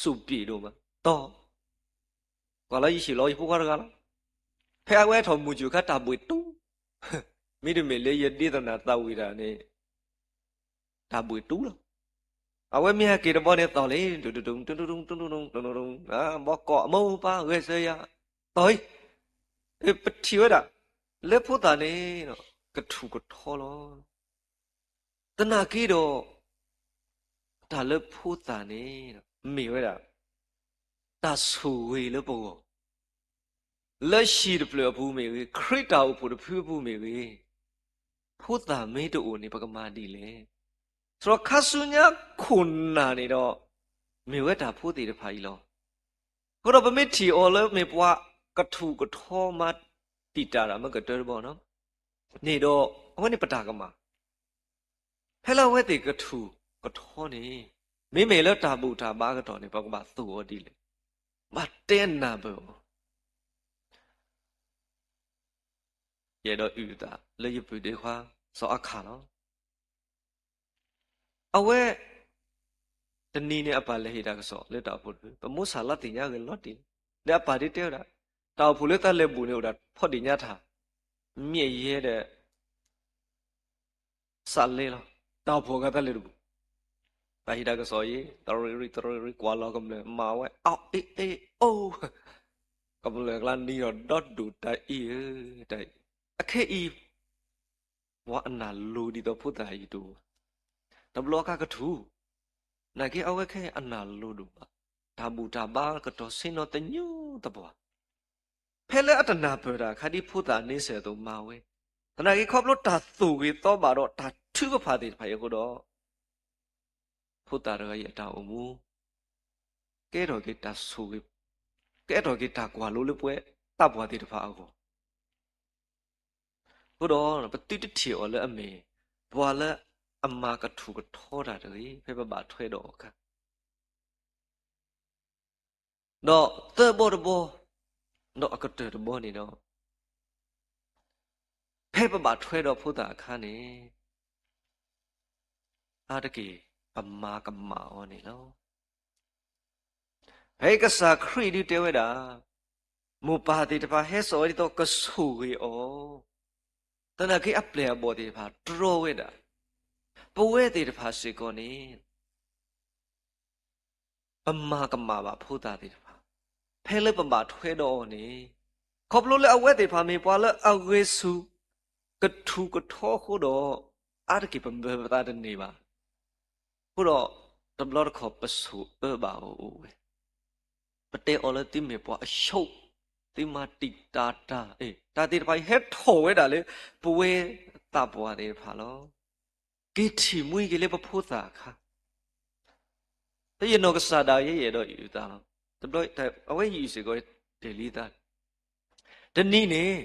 စူၢ်ပံၣ်ဒိၣ်မး တီၢ် ကွၢ်လီၤယဟံၣ်လီၤယဖိခွါတဂၤလီၤ. ဖဲအဝဲထီၣ်မုၢ်စူၢ်ခါတၢ်ဘှံးတူ မ့တမ့ၢ်လၢယဒ့သနာ်သးဝံၣ်တၢ်န့ၣ် တၢ်ဘှံးတူလီၤ. အဝဲမ့ၢ်ဟဲက့ၤတဘျီန့ၣ်သီၣ်လံ တုတုတုတုတုတုတုတုတုတု ဘီကိးအမိၢ်ပၢ်ဂဲၤဆၢယၤ သီၣ်အံၤ ပထံၣ်ဝဲဒၣ် လၢဖိသၣ်န့ၣ် ကထူၣ်ကထီလီၤ. သနာ်က့ဒီး တၢ်လၢဖိသၣ်န့ၣ် မ့ၢ်ဝဲဒၣ် တၢ်ဆိၣ်ဂ့ၤလၢပဂီၢ် လၢဟံၣ်တဖျၢၣ်အပူၤမ့ၢ်ဂ့ၤ, ခရံာ်တၢ်အိၣ်ဖှိၣ်တဖုအပူၤမ့ၢ်ဂ့ၤ, ဖိသၣ်မ့ၢ်တအိၣ်န့ၣ် ပကမၤဒ်လဲၣ်. ဆိုတော့ ခါဆူညါခိၣ်နၢ်န့ၣ်ဒီး မ့ၢ်ဝဲတၢ်ဖိသ့ၣ်တဖၣ်အံၤလီၤ. အဃိဒီးပမ့ၢ်ထံၣ်အီၤလၢမ့ၢ်ပှၤကထူၣ်ကထီမၤတံာ်တာ်တၢ်မ့ၢ်ကတၢၢ်တဘီန့ၣ်ဒီး အဝဲန့ၣ်ပတၢ်ကမၣ် ဖဲလၢအဝဲသ့ၣ်ကထူၣ်ကထီန့ၣ် မ့မ့ၢ်လၢတၢ်ဘူၣ်တၢ်ဘါအကတီၢ်န့ၣ် ပကဘၣ်သိၣ်အီၤဒ်လဲၣ်. ဘၣ်တဲနၢ်ပၢၢ်အီၤ. ယအဲၣ်ဒိးအုၣ်အသးလၢယပုၢ်ဒ့ခွါ စီၤအခၣ်လီၤ. အဝဲ တနံၤန့ၣ်အပၢ်လဲၤဟ့ၣ်တၢ်ကစီၣ်လၢတၢ်အိၣ်ဖှိၣ်တဖု, ပမိၢ်ဆၣ်လီၤသ့ၣ်ညါဂ့ၤလီၤတံၢ်လီၤ. ဒီးအပၢ်ဒ်တဲဝဲဒၣ်, တၢ်အိၣ်ဖှိၣ်လၢသးလဲၤဘူၣ်န့ၣ်အိၣ်ဒၣ်ဖီဒ့ၣ်ညါထၣ်, မ့ၢ်ယဲဒီး စးလဲလီၤ. တၢ်အိၣ်ဖှိၣ်အဂၤသးလဲၤတဘူၣ်. တၢ်ဟ့ၣ်တၢ်ကစီၣ်အံၤ တရံးရံးတရံးရံး ကွၢ်လီၤကမျၢၢ်မၤဝဲ အီၣ်အ့ၣ်အ့ၣ်အိၣ်, ကမျၢၢ်ကျါနံၤဒီးဒီဒူၣ်တၢ်အံၤဧၢ, တၢ်အံၤ, အခဲအံၤ ပှၤအနၢ်လိၤဒ်သိးဖိသၣ်အံၤတအိၣ်ဘၣ်. တဘျီအခါကထူၣ်, နာ်က့အဝဲခဲအံၤအနၢ်လိၤဒိၣ်မး, တၢ်ဘူၣ်တၢ်ဘါကတီၤဆ့ၣ်နီၤသညူသပှၢ်. ဖဲလၢအတနၢ်ပၢၢ်တၢ်အခါဒ်ဖိသၣ်န့ဆၢၣ်အသိးမၤဝဲ, သနာ်က့ခီဖျိတၢ်သိၣ်ဂ့ၤသီဘၣ်ဒီးတၢ်ထုကဖၣ်သ့ၣ်တဖၣ်အံၤအဃိဒီး ဖိသၣ်တဂၤအံၤအတၢ်အိၣ်မူ ကဲထီၣ်က့ၤတၢ်ဆိၣ်ဂ့ၤ, ကဲထီၣ်က့ၤတၢ်ကွၢ်လိလၢပဝဲသးပှၢ်သ့ၣ်တဖၣ်အဂီၢ်. အဃိဒီး ပသုတထံၣ်အီၤလၢအမ့ၢ် ပှၤလၢအမၤကထူၣ်ကထီတၢ်တဂ့ၤ ဖဲပဘၣ်ထွဲဒီးအီၤအခါ ဒီးသၢဘီတဘီ, ဒီးအကတၢၢ်တဘီန့ၣ်ဒီး, ဖဲပဘၣ်ထွဲဒီးဖိသၣ်အခါန့ၣ်, အါတက့ၢ် ပမၤကမၣ်အီၤန့ၣ်လီၤ. ဖဲကစၢ်ခရံာ်ဒုးတဲဝဲဒၣ်, မိၢ်ပၢ်သ့ၣ်တဖၣ်ဟဲစိာ်ဝဲဒ်သိးကဆိၣ်ဂ့ၤအီၤ, သနာ်က့အပျဲၢ်အဘီၣ်သ့ၣ်တဖၣ်တြီဝဲဒၣ်, ပဝဲသ့ၣ်တဖၣ်စ့ၢ်ကီးန့ၣ် ပမၤကမၣ်ဘၣ်ဖိသၣ်သ့ၣ်တဖၣ်, ဖဲလၢပဘၣ်ထွဲဒီးအီၤန့ၣ်, ခီဖျိလၢအဝဲသ့ၣ်တဖၣ်မ့ၢ်ပှၤလၢအဂ့ၤဆူၣ် ကထူၣ်ကထီအဃိဒီး, အါတက့ၢ်ပမၤပသးတန့ၢ်ဘၣ်. အဃိဒီး တဘျီတခီၣ်ပဆိၣ်အၢဘၣ်အီၤအိၣ်ဝဲ, ပတဲအီၤလၢသုမ့ၢ်ပှၤအဆိ, သုမၤတံာ်တာ်တၢ်, တၢ်သ့ၣ်တဖၣ်အံၤဟဲထီၣ်ဝဲဒၣ်လၢ ပဝဲသးပှၢ်သ့ၣ်တဖၣ်လီၤ. က့ၤထံၣ်မှံက့ၤလၢပဖိသၣ်အခါ, ဖဲယနီၢ်ကစၢ်ဒၣ်ယဲယအဲၣ်ဒိးအုၣ်အသးလီၤ. တဘျီ အဝဲယအုၣ်စ့ၢ်ကီးတ့ၢ်လံသး, တနံၤန့ၣ်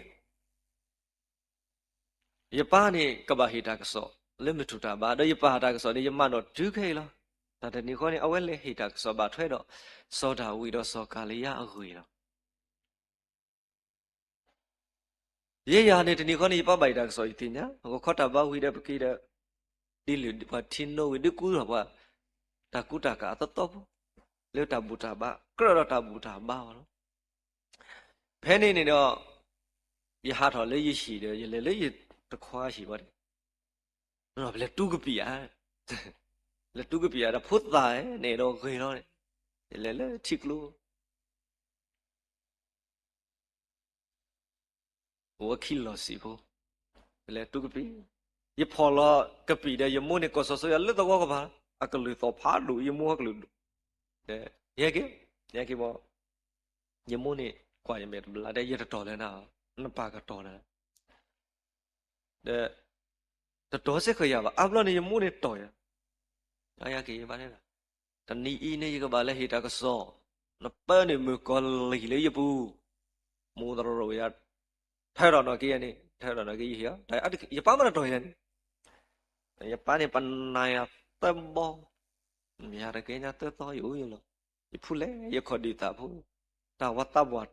ယပၢ်န့ၣ်ကဘၣ်ဟ့ၣ်တၢ်ကစီၣ်လၢမုၢ်ထူၣ်တၢ်ဘါ, ဒီးယပၢ်တၢ်ကစီၣ်န့ၣ် ယမၤဒီးတုၤခဲအံၤလီၤ. တၢ်တနံၤဃီန့ၣ် အဝဲလဲၤဟ့ၣ်တၢ်ကစီၣ်ဘၣ်ထွဲဒီး စီၤဒၤဝံးဒီးစီၤကၤလံယါအဂ့ၢ်လီၤ. ယဲယၤန့ၣ် တနံၤဃီန့ၣ် ယပၢ်ဘၣ်ဟ့ၣ်တၢ်ကစီၣ်ယသ့ၣ်ညါ, ဂီၤခီတၢ်ဘါဝံၤဒီးပက့ၤဒီး ဒ်လဲၣ်ပှၤထံနိဝံၤ ဒုးကူထီၣ်ပှၤ တၢ်ကူတၢ်ကၤအသီသီဖိ လၢတၢ်ဘူၣ်တၢ်ဘါ ကြၢးဒီးတၢ်ဘူၣ်တၢ်ဘါအီၤလီၤ. ဖဲန့ၣ်န့ၣ်ဒီး ယဟးထီၣ်လၢယဟံၣ်ဒီး ယလဲၤလၢယတခွါဟံၣ်ဝဲန့ၣ်, လဲၤတူကပံာ်ဧါ, လဲၤတူကပံာ်ဧါဒီး ဖိသၣ်န့ၣ်ဒီးဂ့ၤလီၤန့ၣ်, ယလဲၤလၢထံကျိ အိၣ်ဝဲခံလီၤစံာ်ဖိ, လဲၤတူကပံာ်, ယဖီၣ်လီၤကပံာ်ဒီး ယမိၢ်န့ၣ်ကိးစီၤစီယၤလၢသဝီကပၤ, အကလုၢ်သီၣ်ဖးဒိၣ်, ယမိၢ်ဟီကလုၢ်ဒိၣ်, ဒီး ယဟဲက့ၤ, ယဟဲက့ၤဘၣ်, ယမိၢ်န့ၣ်ကွၢ်ယမဲာ်တဘျီဒီး ယတတီၢ်လၢၤနၤ, နပၢ်ကတီၢ်နၤ ဒီး တတီၢ်စ့ၢ်ကီးယၤဘၣ်, အါဘျီန့ၣ် ယမိၢ်န့ၣ်တီၢ်ယၤ, ယက့ၤဘၣ်န့ၣ်, တနံၤအံၤန့ၣ် ယကဘၣ်လဲၤဟ့ၣ်တၢ်ကစီၣ်, နပၢန့ၣ်မုၣ်ကီၤလံၢ်လၢယပူၤ, မိၢ်သရိာ်ယၤ, ထၢထီၣ်နီၣ်က့ၤယၤန့ၣ်, ထၢထီၣ်နီၣ်က့ၤယဟ့ၣ်အီၤ, ယပၢ်မ့ၢ်တတီၢ်ယၤန့ၣ်, ယပၢ်န့ၣ်ပနၢ်ယၤသၢဘီ, ယၤတကဲညါသၢသီယအိၣ်ယလီၤ, ယဖူလဲၣ်ယခီၣ်ဒံးသးဖိ, တၢ်ဝဲသးပှၢ်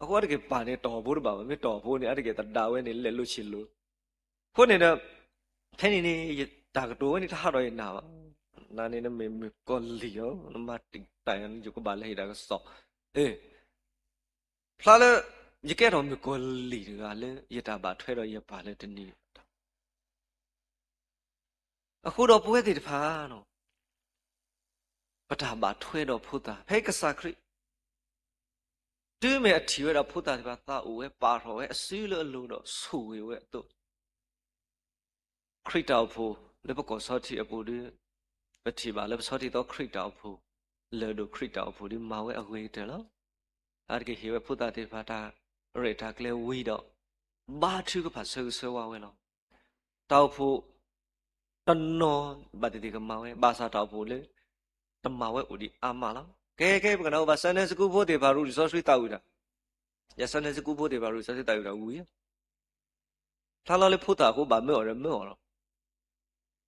အဃိအါတက့ၢ်ပၢ်န့ၣ်တီၢ်ဖိတဘၣ်ဘၣ်, မ့ၢ်တီၢ်ဖိန့ၣ် အါတက့ၢ်သဒါဝဲန့ၣ် လဲၤလိဆံးလိၤ, အဃိန့ၣ်ဒီး ဖဲန့ၣ်န့ၣ် တၢ်ကတိၤဝဲန့ၣ်တဟးထီၣ်ယနၢ်ဘၣ်, နၤန့ၣ် နမ့ၢ်မုၣ်ကီၤလံၢ်လီၤ, နမၤတၢ်ယၤန့ၣ် ယကဘၣ်လဲၤဟ့ၣ်တၢ်ကစီၣ်, အ့ ဖျါလၢ ယကဲထီၣ်မုၣ်ကီၤလံၢ်တဂၤလၢ ယတၢ်ဘၣ်ထွဲဒီးယပၢ်လၢတနံၤ အဃိဒီးပဝဲသ့ၣ်တဖၣ် ပတၢ်ဘၣ်ထွဲဒီးဖိသၣ် ဖဲကစၢ်ခရံာ် တုၤမ့ၢ်အထံၣ်ဝဲဒၣ်ဖိသၣ်သ့ၣ်တဖၣ်သးအိၣ်ဝဲ ပာ်ထီၣ်ဝဲအစုလၢအလိၤဒီးဆိၣ်ဂ့ၤဝဲအသိး, ခရံာ်တၢ်အိၣ်ဖှိၣ်လၢပကီၢ်ဆီထံးအပူၤဒီး ပထံၣ်ဘၣ်လၢပဆီထံးသီခရံာ်တၢ်အိၣ်ဖှိၣ် လၢဒိၣ်ခရံာ်တၢ်အိၣ်ဖှိၣ်ဒီးမၤဝဲအဂ့ၤကတၢၢ်လီၤ. အါတက့ၢ်ဟ့ၣ်ဝဲဖိသၣ်သ့ၣ်တဖၣ်တၢ်ရဲၣ်တၢ်ကျဲၤဝံၤဒီး ဘါထုကဖၣ်ဆၢဂ့ၤဆၢဝါဝဲလီၤ. တၢ်အိၣ်ဖှိၣ်တနီၤဘၣ်သ့ၣ်သ့ၣ်ကမၤဝဲ ဘၣ်ဆၣ်တၢ်အိၣ်ဖှိၣ်လၢ တမၤဝဲအိၣ်ဒံးအါမးလီၤ. ကဲကဲ ပကနၢ်ဟူဘၣ် Sunday School ဖိသ့ၣ်တဖၣ် ရူၢ်လံာ်စီဆှံသးဝံၣ်တၢ်, ယ Sunday School ဖိသ့ၣ်တဖၣ် ရူၢ်လံာ်စီဆှံသးဝံၣ်တၢ်ဝံၤလီၤ. ဖျါလီၤလၢဖိသၣ်အဃိ ဘၣ်မၢအီၤဒီးမၢအီၤလီၤ.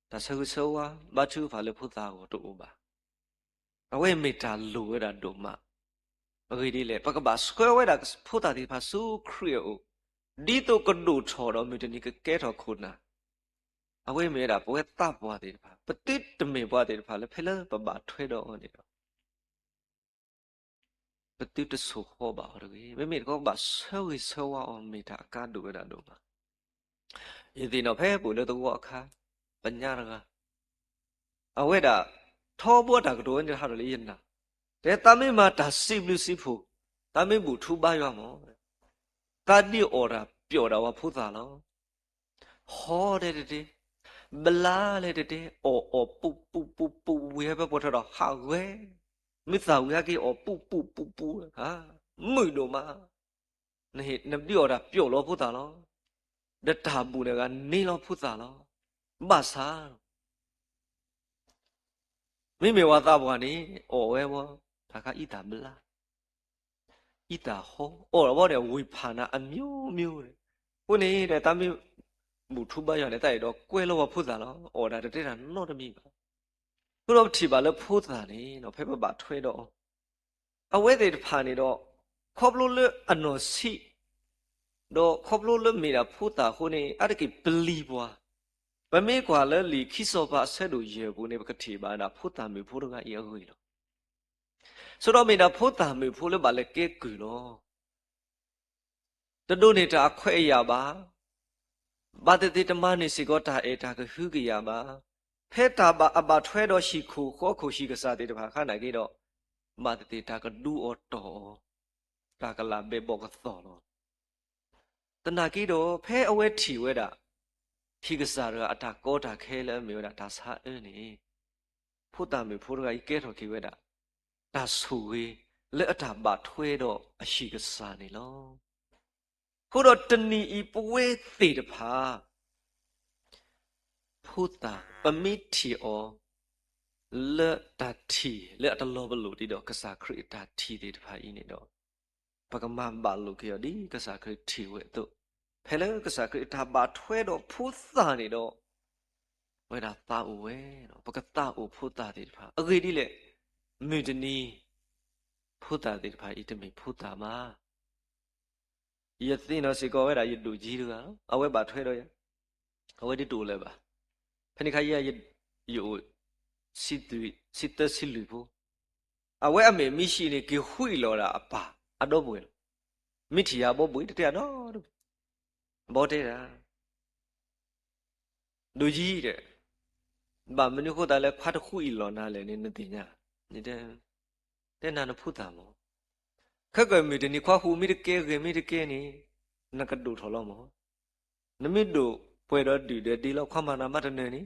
တၢ်ဆၢဂ့ၤဆၢဝါ ဘါထုကဖၣ်လၢဖိသၣ်အဂီၢ်တအိၣ်ဘၣ်. အဝဲမ့ၢ်တၢ်လိၣ်ဝဲဒၣ်ဒိၣ်မး. အဂ့ၢ်ဒ်လဲၣ်, ပကဘၣ်ဆှၢဝဲဒၣ်ဖိသၣ်သ့ၣ်တဖၣ်ဆူခရံာ်အအိၣ်, ဒ်သိးကဒိၣ်ထီၣ်ဒီးမုၢ်တနံၤကကဲထီၣ်ခိၣ်နၢ်. အဝဲမ့ၢ်ဝဲဒၣ်ပဝဲသးပှၢ်သ့ၣ်တဖၣ်, ပသုတမ့ၢ်ပှၤသ့ၣ်တဖၣ်လၢ ဖဲလၢပဘၣ်ထွဲဒီးအီၤန့ၣ်ဒီး ပသုတဆိၣ်ဃီဘၣ်အီၤတဂ့ၤ. မ့မ့ၢ်တခီ ပဘၣ်ဆၢဂ့ၤဆၢဝါအီၤ မ့ၢ်တၢ်အကါဒိၣ်ဝဲဒၣ်ဒိၣ်မး. ယသ့ၣ်နီၣ်ဖဲပအိၣ်လၢသဝီအခါ, ပညါတဂၤ, အဝဲဒၣ် ထီဘိတၢ်ကတိၤဝဲန့ၣ် ဟးထီၣ်လၢယနၢ်, တဲ သးမ့ၢ်မၤတၢ်စံးဘျုးစံးဖှိၣ်, သးမ့ၢ်ဘူၣ်ထူဘါယွၤမး, သးဒ်အီၣ်တၢ်ပျီၣ်ဒၣ်ဝဲဖိသၣ်လီၤ. ဟီဒဲတဒဲ, ဘျါလဲတဒဲ, အီၣ်အီၣ်ပူၤပူၤပူၤပူၤ ဝံၤဟဲဖဲပိာ်ထွဲဒီးဟးဂဲၤ, မ့ၢ်သၣ်ဝံၤဟဲက့ၤအီၣ်ပူၤပူၤပူၤပူၤ, မုာ်ဒိၣ်မး, နဒ်အီၣ်တၢ်ပျီၣ်လီၤဖိသၣ်လီၤ. ဒီးတၢ်ဘူၣ်န့ၣ်ဂၤန့ၢ်လီၤဖိသၣ်လီၤ. ဘၣ်ဆၣ် မ့မ့ၢ်ပှၤသးပှၢ်န့ၣ် အီၣ်ဝဲဘၣ် တၢ်ခါအံသၣ်ဘျါ, အံသၣ်ဟီ, အီၣ်ဘၣ်ဒီးဝံၢ်ဖးနၤအမျိုးမျိုးန့ၣ်, အဃိန့ၣ်ဒီး တၢ်မ့ၢ်ဘူၣ်ထူဘါယွၤန့ၣ် တၢ်အဲၣ်ဒိးကွဲလီၤဝဲဖိသၣ်လီၤ. အီၣ်ဒၣ်တတဲတၢ်နီတမံၤဘၣ်. အဃိဒီးပထံၣ်ဘၣ်လၢဖိသၣ်န့ၣ် ဖဲပဘၣ်ထွဲဒီးအီၤ အဝဲသ့ၣ်တဖၣ်န့ၣ်ဒီး ခီဖျိလၢအနီၢ်ဆံး ဒီးခီဖျိလၢမ့ၢ်ဒၣ်ဖိသၣ်အဃိန့ၣ် အါတက့ၢ်ပျံၤပှၤ, ပမ့ၢ်ကွၢ်လၢလံာ်ခံစီၤပၤအဆၢဒိၣ်ယဲၢ်အပူၤန့ၣ် ပကထံၣ်ဘၣ်ဒၣ်ဖိသၣ်မုၣ်ဖိတဂၤအံၤအဂ့ၢ်လီၤ. ဆိဒီးမ့ၢ်ဒၣ်ဖိသၣ်မုၣ်ဖိလၢဘၣ်လဲၤကဲကုၢ်လီၤ. တဒိးန့ၢ်တၢ်အခွဲးအယာ်ဘၣ်, ဘၣ်သ့ၣ်သ့ၣ်တမၤန့ၢ်စ့ၢ်ကီးတၢ်အဲၣ်တၢ်ကဟုကယာ်ဘၣ်. ဖဲတၢ်ဘၣ်အဘၣ်ထွဲဒီးဟံၣ်ခိၣ်ဃီခိၣ်ဟံၣ်ကစၢ်သ့ၣ်တဖၣ်အခါန့ၣ်က့ၤဒီး ဘၣ်သ့ၣ်သ့ၣ်တၢ်ကဒူအီၤတီၢ်အီၤ, တၢ်ကလးဘဲဘီကသီၣ်လီၤ. သနာ်က့ဒီး ဖဲအဝဲထံၣ်ဝဲဒၣ် ဟံၣ်ကစၢ်တဂၤအတၢ်ကီတၢ်ခဲလၢအမ့ၢ်ဝဲဒၣ်တၢ်ဆါအၢန့ၣ်, ဖိသၣ်မုၣ်ဖိတဂၤအံၤကဲထီၣ်က့ၤဝဲဒၣ် တၢ်ဆိၣ်ဂ့ၤလၢအတၢ်ဘၣ်ထွဲဒီးအဟံၣ်ကစၢ်န့ၣ်လီၤ. အဃိဒီးတနံၤအံၤပဝဲသ့ၣ်တဖၣ် ဖိသၣ် ပမ့ၢ်ထံၣ်အီၤ လၢတၢ်ထံၣ်လၢအတလီၤပလိာ်ဒံးဒီး ကစၢ်ခရံာ်အတၢ်ထံၣ်သ့ၣ်တဖၣ်အံၤန့ၣ်ဒီး ပကမၤဘၣ်လိာ်က့ၤအီၤဒ်ကစၢ်ခရံာ်ထံၣ်ဝဲအသိး, ဖဲလၢကစၢ်ခရံာ်အတၢ်ဘၣ်ထွဲဒီးဖိသၣ်န့ၣ်ဒီး ပဝဲဒၣ်သးအိၣ်ဝဲ, ပကသးအိၣ်ဖိသၣ်သ့ၣ်တဖၣ် အဂ့ၢ်ဒ်လဲၣ်, မုၢ်တနံၤ ဖိသၣ်သ့ၣ်တဖၣ်အံၤတမ့ၢ်ဖိသၣ်ဘၣ်. ယသ့ၣ်နီၣ်စ့ၢ်ကီးဝဲဒၣ်ယဒိၣ်ကၠံတဂၤလီၤ. အဝဲဘၣ်ထွဲဒီးယၤ, အဝဲဒ်တအိၣ်လၢၤဘၣ်. ဖဲန့ၣ်ခါယဲ ယအိၣ် ဆံသၢဆံလွံၢ်ဖိ, အဝဲအမဲာ်မ့ၢ်ဟံးန့ၣ် က့ၤဃံးလီၤဒၣ်အပၢ်အဒီပုၢ်ဝဲၢ်လီၤ. မ့ၢ်ထံၣ်ယၤဘီဘှံးတတဲအဒီတဘ့ၣ်, ဘီတဲဒၣ် ဒိၣ်ယံၤဒီး, ဘၣ်မနုၤဃိသတးလၢခွါတဃုအံၤလီၤနၤလဲၣ်န့ၣ် နသ့ၣ်ညါ, တဲနၤနဖိသၣ်မး, ခဲကမုၢ်တနံၤခွါဃုမ့ၢ်တကဲဂဲၤမ့ၢ်တကဲန့ၣ်, နကဒိၣ်ထီၣ်လီၤမး. နမ့ၢ်ဒိၣ်ပှဲၤဒီးဒုၣ်ဒီးဒ့လီၤ ခွါမၤနၤမးတနၢၤန့ၣ်,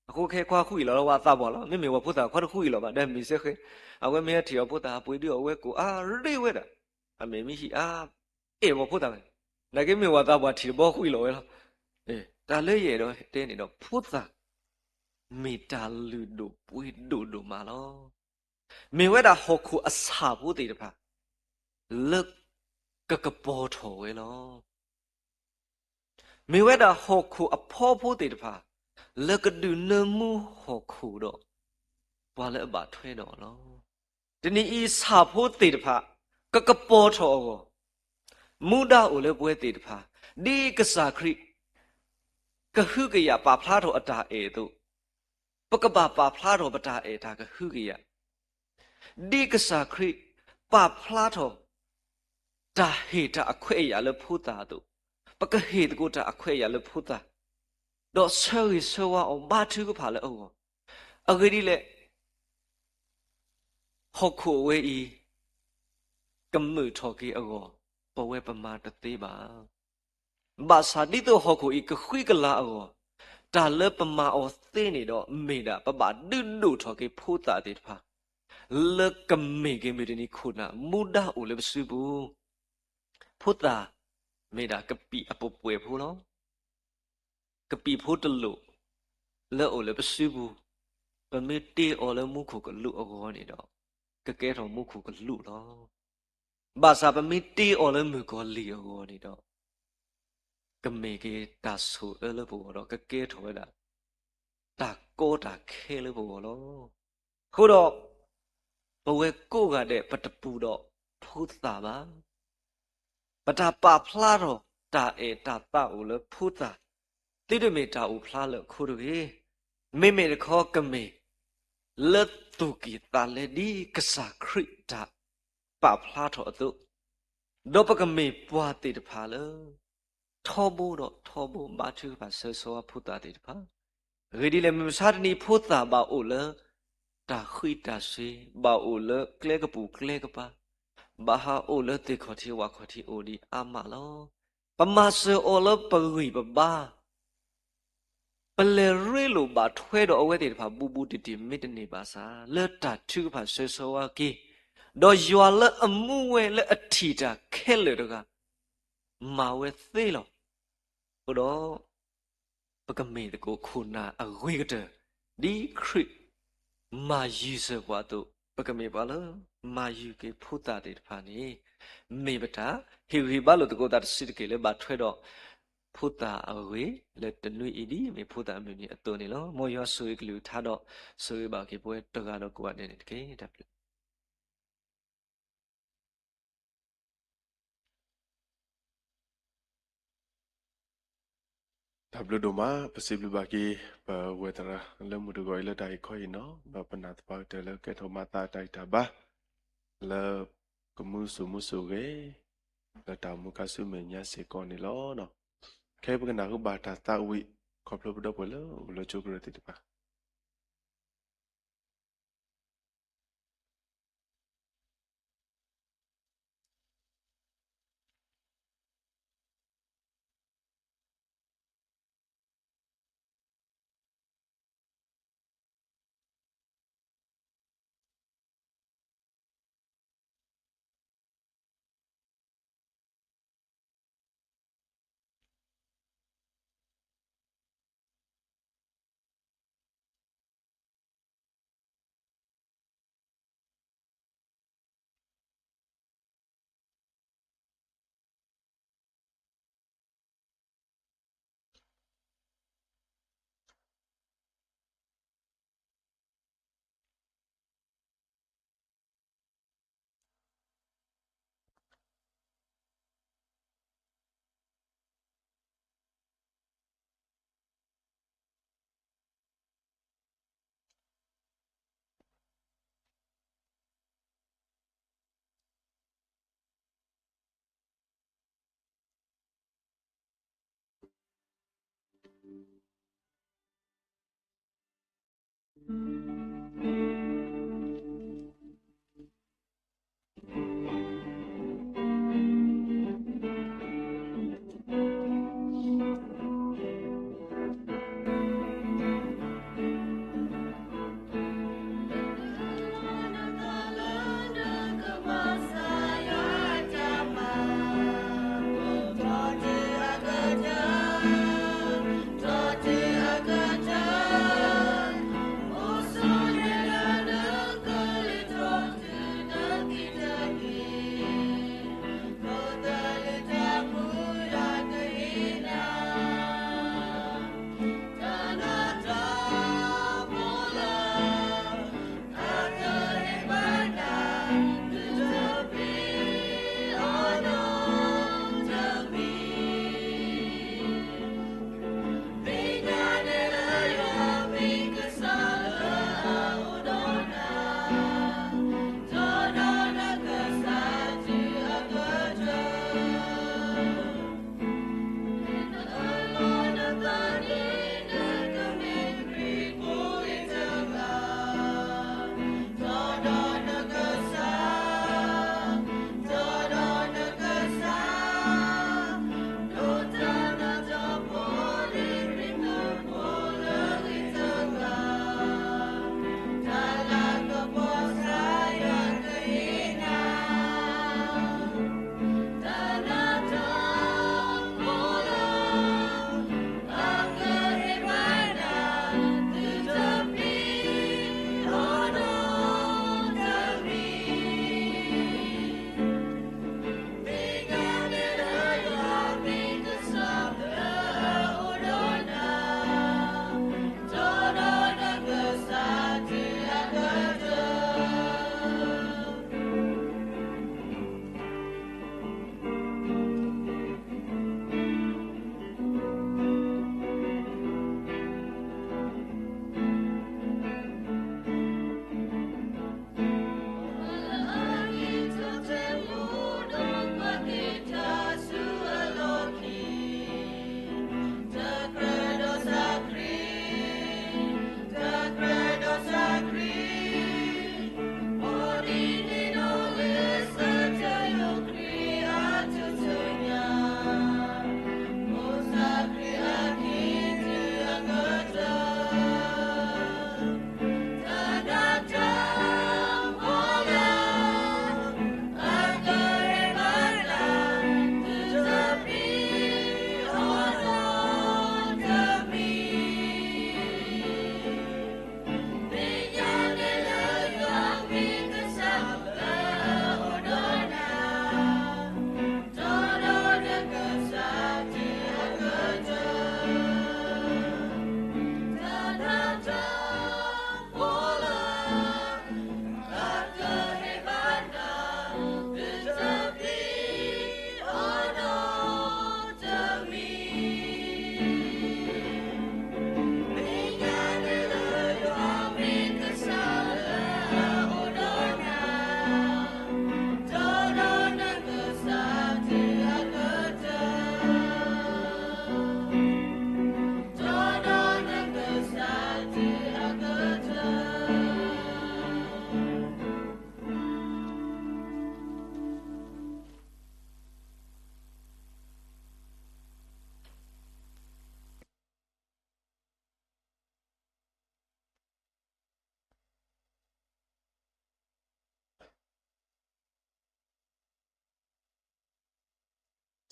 အဃိခဲခွါဃုအံၤလီၤလၢဝဲသးပှၢ်လီၤ. မ့မ့ၢ်ပှၤဖိသၣ်ခွါတဃုအံၤလီၤဘၣ် ဒီးမ့ၢ်စ့ၢ်ကီး အဝဲမ့ၢ်ဟဲထံၣ်အဖိသၣ်အပှ့ၤဒုးအဝဲကိးအါရ့ဝဲဒၣ်, အမဲာ်မ့ၢ်ဟံးအါ အဲၣ်ပှၤဖိသၣ်ဝဲ, နာ်က့မ့ၢ်ပှၤသးပှၢ်ထံၣ်တဘီဃုအံၤလီၤဝဲလီၤ. တၢ်လၢယအဲၣ်ဒိးတဲန့ၣ်ဒီး ဖိသၣ်မ့ၢ်တၢ်လုၢ်ဒိၣ်ပှ့ၤဒိၣ်ဒိၣ်မးလီၤ. မ့ၢ်ဝဲဒၣ်ဟီၣ်ခိၣ်အဆၣ်ဖိသ့ၣ်တဖၣ် လၢကကပီၤထီၣ်ဝဲလီၤ. မ့ၢ်ဝဲဒၣ်ဟီၣ်ခိၣ်အဖီဖိသ့ၣ်တဖၣ် လၢကဒုးနၢမူဟီၣ်ခိၣ်ဒီး ပှၤလၢအဘၣ်ထွဲဒီးအီၤလီၤ. တနံၤအံၤဆၣ်ဖိသ့ၣ်တဖၣ် ကကပီၤထီၣ်အဂီၢ်, မူဒါအိၣ်လၢပဝဲသ့ၣ်တဖၣ် ဒ်ကစၢ်ခရံာ် ကဟုကယာ်ပာ်ဖျါထီၣ်အတၢ်အဲၣ်အသိး, ပကဘၣ်ပာ်ဖျါထီၣ်ပတၢ်အဲၣ်တၢ်ကဟုကယာ်, ဒ်ကစၢ်ခရံာ်ပာ်ဖျါထီၣ် တၢ်ဟ့ၣ်တၢ်အခွဲးအယာ်လၢဖိသၣ်အသိး, ပကဟ့ၣ်သကိးတၢ်အခွဲးအယာ်လၢဖိသၣ်, ဒီးဆၢဂ့ၤဆၢဝါအီၤဘါထုကဖၣ်လၢအဂီၢ်, အဂ့ၢ်ဒ်လဲၣ် ဟီၣ်ခိၣ်အဝဲအံၤ ကမုာ်ထီၣ်က့ၤအဂီၢ်, ပဝဲပမၤတသ့ဘၣ်. ဘၣ်ဆၣ်ဒ်သိးဟီၣ်ခိၣ်အံၤကဃံကလၤအဂီၢ်, တၢ်လၢပမၤအီၤသ့န့ၣ်ဒီး မ့ၢ်ဒၣ်ပဘၣ်ဒုးဒိၣ်ထီၣ်က့ၤဖိသၣ်သ့ၣ်တဖၣ် လၢကမ့ၢ်က့ၤမုၢ်တနံၤခိၣ်နၢ် မူဒါအိၣ်လၢပစုပူၤ, ဖိသၣ်မ့ၢ်ဒၣ်ကပံာ်အပှဲၤဖိလီၤ. ကပံာ်ဖိတလိၣ် လၢအအိၣ်လၢပစုပူၤ, ပမ့ၢ်တ့အီၤလၢမူခိၣ်ကလူးအဂီၢ်န့ၣ်ဒီး ကကဲထီၣ်မူခိၣ်ကလူးလီၤ. ဘၣ်ဆၣ်ပမ့ၢ်တ့အီၤလၢမုၣ်ကီၤလံၢ်အဂီၢ်န့ၣ်ဒီး ကမ့ၢ်က့ၤတၢ်ဆိၣ်အၢလၢပဂီၢ်ဒီး ကကဲထီၣ်ဝဲဒၣ် တၢ်ကီတၢ်ခဲလၢပဂီၢ်လီၤ. အဃိဒီး ပဝဲကိးဂၤဒဲး ပတပူၤဒီးဖိသၣ်ဘၣ်. ပတၢ်ပာ်ဖျါထီၣ်တၢ်အဲၣ်တၢ်သးအိၣ်လၢဖိသၣ် သုတမ့ၢ်တၢ်အိၣ်ဖျါလၢအခိတဂ့ၤ, မ့မ့ၢ်တခီကမ့ၢ် လၢသူၣ်ကံၢ်သးလဲဒ်ကစၢ်ခရံာ်တၢ်ပာ်ဖျါထီၣ်အသိး, ဒီးပကမ့ၢ်ပှၤသ့ၣ်တဖၣ်လၢ ထီဘိဒီးထီဘိဘါထုကဖၣ်ဆၢဂ့ၤဆၢဝါဖိသၣ်သ့ၣ်တဖၣ်, အဂ့ၢ်ဒ်လဲၣ် မုၢ်မဆါတနံၤဖိသၣ်ဘၣ်အိၣ်လၢ တၢ်ဃံးတၢ်စ့ၤ, ဘၣ်အိၣ်လၢကျဲကပူၤကျဲကပၤ, ဘၣ်ဟးအိၣ်လၢသ့ၣ်ခီၣ်ထံးဝၣ်ခီၣ်ထံးအိၣ်ဒံးအါမးလီၤ. ပမၤစၢၤအီၤလၢပဂံၢ်ပဘါ ပလဲၤရ့လိာ်ဘၣ်ထွဲဒီးအဝဲသ့ၣ်တဖၣ်ဘူးဘူးတံၢ်တံၢ် မ့တမ့ၢ်ဘၣ်ဆၣ် လၢတၢ်ထုကဖၣ်ဆၢဂ့ၤဆၢဝါက့ၤ, ဒီးယွၤလၢအမူဝဲလၢအထံၣ်တၢ်ခဲလၢာ်တဂၤ မၤဝဲသ့လီၤ. အဃိဒီး ပကမ့ၢ်သကိးခိၣ်နၢ်အဂ့ၤကတၢၢ်, ဒ်ခရံာ်မၤယုၤစၢၤပှၤအသိး, ပကမ့ၢ်ပှၤလၢမၤယုၤက့ၤဖိသၣ်သ့ၣ်တဖၣ်န့ၣ် မ့ၢ်ပတၢ်ဟ့ၣ်ဂံၢ်ဘါလိာ်သကိးသးတစုတက့ၢ်လၢဘၣ်ထွဲဒီး ဖိသၣ်အဂ့ၤလၢတနွံအံၤဒ်မ့ၢ်ဖိသၣ်အမုၢ်နံၤအသိးန့ၣ်လီၤ. မ်ယွၤဆိၣ်ဂ့ၤကလုၢ်ကထါဒီး ဆိၣ်ဂ့ၤဘၣ်က့ၤပဝဲတဂၤဒီးကိးဂၤဒဲးန့ၣ်တက့ၢ်. တၢ်ဘျုး တၢ်ဘျုးဒိၣ်မး, ပစံးဘျုးဘၣ်က့ၤ ပဝဲသရၣ်လၢမုၢ်တဂီၤအံၤလၢတၢ်ဟ့ၣ်ခီဟ့ၣ်နီၤ, ဒီးပနာ်သပှၢ်ကတၢၢ်လၢကဲထီၣ်မၤသးတၢ်ဂံၢ်တၢ်ဘါ လၢကမူစိၤမူစိၤဂ့ၤ, လၢတၢ်အိၣ်မူခါဆူမဲာ်ညါစ့ၢ်ကီးန့ၣ်လီၤ. ခဲအံၤပကနၢ်ဟူဘၣ်တၢ်သးဝံၣ် ခီဖျိပဒီပုၢ်ဝဲၢ်လၢအိၣ်လၢကၠိကရၢသ့ၣ်တဖၣ်.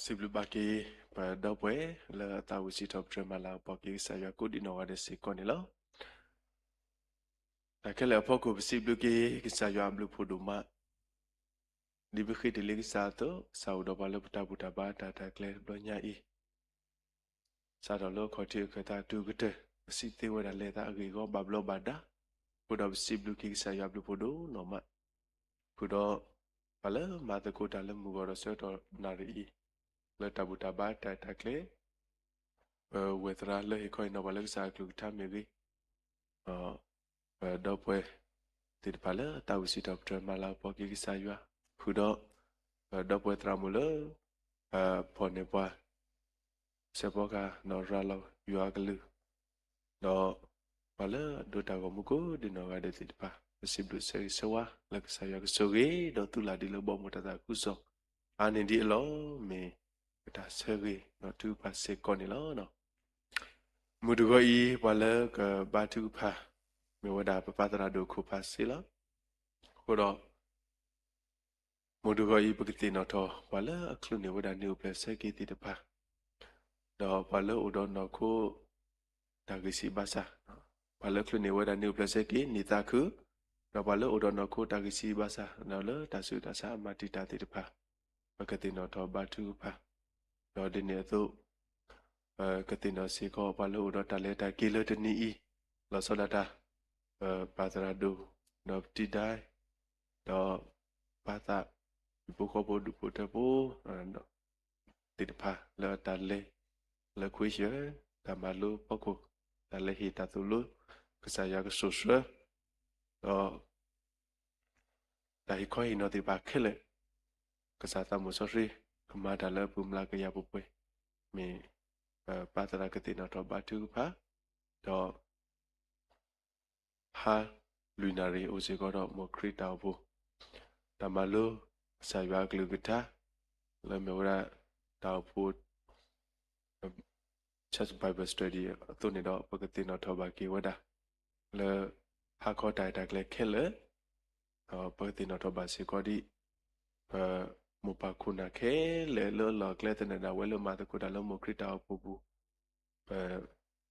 စံးဘျုးဘၣ်က့ၤ ပဒီပုၢ်ဝဲၢ်လၢအသးဝံၣ်စံးထီၣ်ပတြၢၤမၤလၤကပီၤက့ၤကစၢ်ယွၤကိးဒံးနီၢ်ဂၤဒဲးစ့ၢ်ကီးန့ၣ်လီၤ. တၢ်ခဲလၢာ်အဖီခိၣ် ပစံးဘျုးက့ၤကစၢ်ယွၤအဘျုးဖးဒိၣ်မး, ဒ်ပဃ့တ့ၢ်လံကစၢ်အသိး, ကစၢ်အိၣ်ဒီးပှၤလၢပတၢ်ဘူၣ်တၢ်ဘါတၢ်တၢ်ကျဲတဘျီညါအံၤ စးထီၣ်လၢအခီၣ်ထံးအခၢၣ်သးတုၤကတၢၢ် ပစံးသ့ဝဲဒၣ်လဲၤသးအဂ့ၢ်အဂီၢ်ဘၣ်ဘျီးဘၣ်ဒါ, အဃိဒီးပစံးဘျုးက့ၤကစၢ်ယွၤအဘျုးဖးဒိၣ်နီၢ်မး, ဃုာ်ဒီး ပှၤလၢမၤသကိးတၢ်လၢမုၢ်ဂီၤဒီးဆၢကတီၢ်နၣ်ရံၣ်အံၤ လၢတၢ်ဘူၣ်တၢ်ဘါတၢ်တၢ်ကျဲ ပဝဲၢ်သရၣ်လၢဟ့ၣ်ခီဟ့ၣ်နီၤပှၤလၢကစၢ်အကလုၢ်ကထါမ့ၢ်ဂ့ၤ, ဒီပုၢ်ဝဲၢ်သ့ၣ်တဖၣ်လၢအသးဝံၣ်စံးထီၣ်ပတြၢၤမၤလၤကပီၤက့ၤကစၢ်ယွၤ, ဃုာ်ဒီး ဒီပုၢ်ဝဲၢ်သရၣ်မုၣ်လၢ ဖီၣ်န့ၢ်ပှၤ စဲးဖီကဟၣ် ဒီးရၤလီၤယွၤအကလုၢ်, ဒီးပှၤလၢအဒိးတၢ်ဂီၤမူကိးဒံးနီၢ်ဂၤဒဲးသ့ၣ်တဖၣ် ပစံးဘျုးဆၢဂ့ၤဆၢဝါ လၢကစၢ်ယွၤကဆိၣ်ဂ့ၤ ဒီးသုးလၢ်ဒ်လၢဘီမုၢ်တၢ်သးခုကစီၣ် အါန့ၢ်ဒံးအလီၢ် မ့ၢ်ပတၢ်ဆၢဂ့ၤဒီးထုကဖၣ်စ့ၢ်ကီးန့ၣ်လီၤ. မုၢ်တဂီၤအံၤ ပှၤလၢကဘါထုကဖၣ် မ့ၢ်ဝဲဒၣ်ပပၢ်သရၣ်ဒိၣ်ခိၣ်ဖးစ့လီၤ. အဃိဒီး မုၢ်တဂီၤအံၤ ပကသ့ၣ်နီၣ်ထီၣ် ပှၤလၢအချုးန့ၢ်ဝဲဒၣ်နံၣ်အိၣ်ဖျဲၣ်ဆၢက့ၤသ့ၣ်တဖၣ်, ဒီးပှၤလၢအိၣ်ဒီးနီၢ်ခိ တၢ်ဂံၢ်စၢ်ဘါစၢ်, ပှၤလၢချုးန့ၢ်ဝဲဒၣ်နံၣ်အိၣ်ဖျဲၣ်ဆၢက့ၤနံၣ်သးခု, ဒီးပှၤလၢအိၣ်ဒီးနီၢ်ခိတၢ်ဂံၢ်စၢ်ဘါစၢ် ဒီးလၢတၢ်ဆူးတၢ်ဆါအမၤတံာ်တာ်သ့ၣ်တဖၣ်, ပကသ့ၣ်နီၣ်ထီၣ်ဘါထုကဖၣ်, ဒီးဒ်န့ၣ်အသိး ပကသ့ၣ်နီၣ်စ့ၢ်ကီး ပှၤလၢအိၣ်ဒီးတၢ်လဲၤတၢ်က့ၤလၢတနံၤအံၤ, လီၤဆီဒၣ်တၢ် ပပၢ်သရၣ်ဒိၣ်, ဒီးပတံၤဒါ, ဒီးပၢ်သး, ဟံၣ်ဖိဃီဖိဒူၣ်ဖိထၢဖိ သ့ၣ်တဖၣ်လၢအတၢ်လဲၤ လၢခွ့ယၢၢ် တၢ်မၤလိဖီခိၣ် တၢ်လဲၤဟ့ၣ်တၢ်သိၣ်လိ ကစၢ်ယွၤကဆိၣ်ဆှၢ, ဒီး တၢ်ဟ့ၣ်ခီဟ့ၣ်နီၤသ့ၣ်တဖၣ်ခဲလၢာ်, ကစၢ်သးမုၣ်စီဆှံ ကမၤတၢ်လၢအပူၤမျးကယၤပှဲၤပှဲၤ, မ့ၢ်ပပၢ်သရၣ်ကသ့ၣ်နီၣ်ထီၣ်ဘါထုကဖၣ်, ဒီး ဟါလွံၢ်နၣ်ရံၣ်အိၣ်စ့ၢ်ကီးဒီးမိၢ်ခရံာ်တၢ်အိၣ်ဖှိၣ်, တၢ်မၤလိကစၢ်ယွၤအကလုၢ်ကထါ လၢမ့ၢ်ဝဲဒၣ်တၢ်အိၣ်ဖှိၣ် Church Bible Study အသိးန့ၣ်ဒီး ပကသ့ၣ်နီၣ်ထီၣ်ဘၣ်က့ၤဝဲဒၣ် လၢဟါခီတၢ်ရဲၣ်တၢ်ကျဲၤခဲလၢာ်, ဒီးပကသ့ၣ်နီၣ်ထီၣ်ဘၣ်စ့ၢ်ကီးဒ် ပမိၢ်ပၢ်ခိၣ်နၢ်ခဲလၢာ်လၢအလီၢ်အကျဲသနၢၣ်ဒၣ်ဝဲလၢမၤသကိးတၢ်လၢမိၢ်ခရံာ်တၢ်အိၣ်ဖှိၣ်ပူၤ,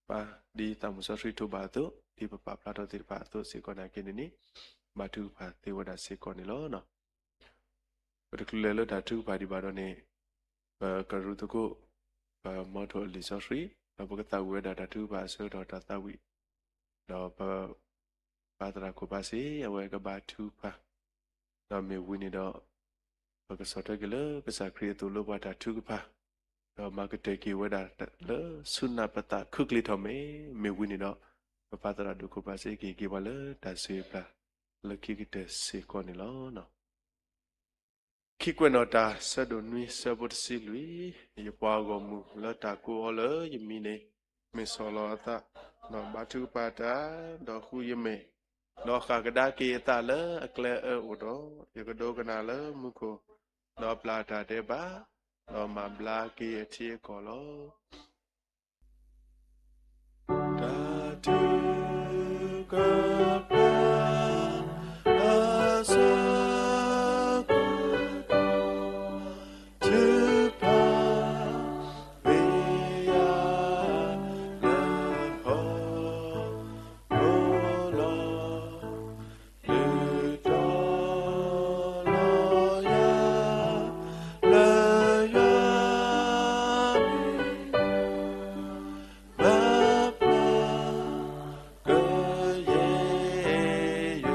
ပ ပၢ်ဒ်သးမုၣ်စီဆှံထိးဘၣ်အသိး ဒ်ပပာ်ဖျါထီၣ်သ့ၣ်တဖၣ်အသိးစ့ၢ်ကီးနာ်က့န့ၣ်န့ၣ် ဘါထုကဖၣ်သ့ဝဲဒၣ်စ့ၢ်ကီးန့ၣ်လီၤ. ပတချုးလဲၤလၢတၢ်ထုကဖၣ်ဒံးဘၣ်ဒီးန့ၣ် ပကရူၢ်သကိး ပမီထိၣ်အလံာ်စီဆှံ ဒီးပကသးဝံၣ်ဝဲဒၣ်တၢ်ထုကဖၣ်အဆၢကတီၢ်တၢ်သးဝံၣ်, ဒီးပ ပၢ်သရၣ်ခိၣ်ဖးစ့ အဝဲကဘါထုကဖၣ်, ဒီးမ့ၢ်ဝံၤန့ၣ်ဒီး ပကဆီၣ်ထွဲက့ၤလၢကစၢ်ခရံာ်အသိၣ်လိပှၤတၢ်ထုကဖၣ်, ဒီးမၤကတၢၢ်က့ၤဝဲဒၣ်လၢဆူနၢ်ပသးခုကလ့ၤထီၣ်မဲာ်, မ့ၢ်ဝံၤန့ၣ်ဒီး ပပၢ်သရၣ်ဒိၣ်ခိၣ်ဖးစ့ကဟ့ၣ်က့ၤပှၤလၢတၢ်စံးပျၢ် လၢခံကတၢၢ်စ့ၢ်ကီးန့ၣ်လီၤ. ခံကွဲးနီၣ်တၢ် ဆၢဒိၣ်နွံ ဆၢဖိတဆံလွံၢ်, ယပှၤဂီၢ်မုၢ်လၢတၢ်ကိးအီၤလၢယမံၤန့ၣ် မ့ၢ်ဆီၣ်လီၤအသး, ဒီးဘါထုကဖၣ်တၢ်, ဒီးဃုယမဲာ်, ဒီးဃၣ်ကဒါက့ၤအသးလၢအကျဲအၢအိၣ်ဒီး, ယကဒိကနၣ်လၢမူခိၣ်, ဒီးပျၢ်တၢ်ဒဲးဘး, ဒီးမၤဘျါက့ၤအထံအကီၢ်လီၤ. တၢ်ထုကဖၣ် အဆၢကတီၢ် ထုကဖၣ် ဝ့ၢ်ယၤ လၢဟီၣ်ခိၣ်လီၤ. လုၢ်တီၤလီၤယၤ လၢယွၤမံၤ, မၤပျၢ်ကယဲၢ်ယ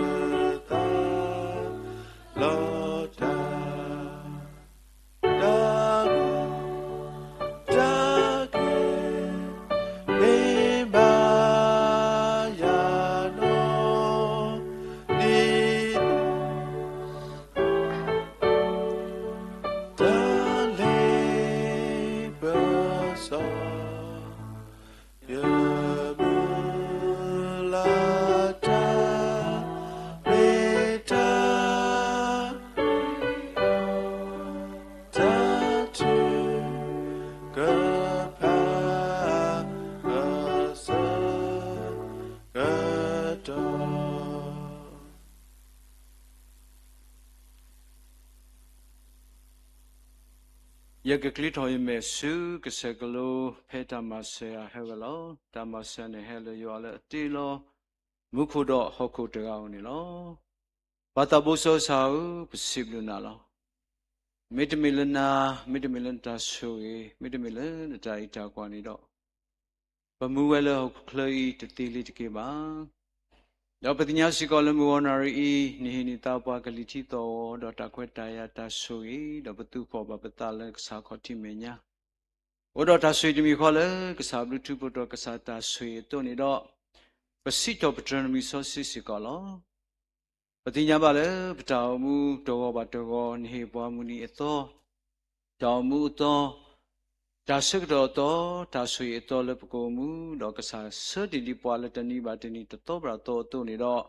သး လီၤတၢ် တၢ်ကူၣ်တၢ်က့ၤ မ့ၢ်ဘၣ်ယၤနီၢ်ဒံး, တၢ်လ့ပစီ ယမုၢ်လၢ်တၢ် မ့ၢ်တၢ် တၢ်ထုကဖၣ် အဆၢကတီၢ်. ယကကျိးထီၣ်ယမဲာ်ဆူကစၢၢ်ကလိ ဖဲတၢ်မၤစၢၤယၤဟဲဝဲလီၤ. တၢ်မၤစၢၤန့ၣ်ဟဲလၢယွၤလၢအတ့လီၤ မူခိၣ်ဒီးဟီၣ်ခိၣ်တဂၤဧိၤန့ၣ်လီၤ. ပၢ်သးဘိစီဆှံဧၢ, ပစံးဘျုးနၤလီၤ. မ့တမ့ၢ်လၢနၤ, မ့တမ့ၢ်လၢနတၢ်ဆိၣ်ဂ့ၤ, မ့တမ့ၢ်လၢနတၢ်အံးတၢ်ကွၢ်န့ၣ်ဒီး ပမူဝဲလၢဟီၣ်ခိၣ်ချၢအံၤတသ့လၢၤတက့ၢ်ဘၣ်. ဒီးပသ့ၣ်ညါစ့ၢ်ကီးလၢမုၢ်ဂီၤနၣ်ရံၣ်အံၤ နဟ့ၣ်နၤသးပှၤကလံၤထံသီၣ်ဂီၤ ဒီးတၢ်ခွဲးတၢ်ယာ်တၢ်ဆိၣ်ဂ့ၤ, ဒီးပသူၣ်ဖှီၣ်ဘၣ်ပသးလၢကစၢ်ခီၣ်ထံးမဲာ်ညါ အိၣ်ဒီးတၢ်ဆိၣ်ဂ့ၤတမံၤဃီလၢကစၢ်ဘျုးထူးဖှိၣ်ထီၣ်ကစၢ်တၢ်ဆိၣ်ဂ့ၤအသိးန့ၣ်ဒီး ပစံးထီၣ်ပတြၢၤနမံၤစီဆှံစ့ၢ်ကီးလီၤ. ပသ့ၣ်ညါဘၣ်လၢပတၢ်အိၣ်မူတဂီၤဘၣ်တဂီၤ နဟ့ၣ်ပှၤမုၢ်နံၤအသီ, တၢ်အိၣ်မူအသီ, တၢ်ဆၢကတီၢ်အသီ, တၢ်ဆိၣ်ဂ့ၤအသီလၢပကအိၣ်မူ, ဒီးကစၢ်ဆှၢတ့ၢ်ဒံးပှၤလၢတနံၤဘၣ်တနံၤ တသီဘၣ်တသီအသိးန့ၣ်ဒီး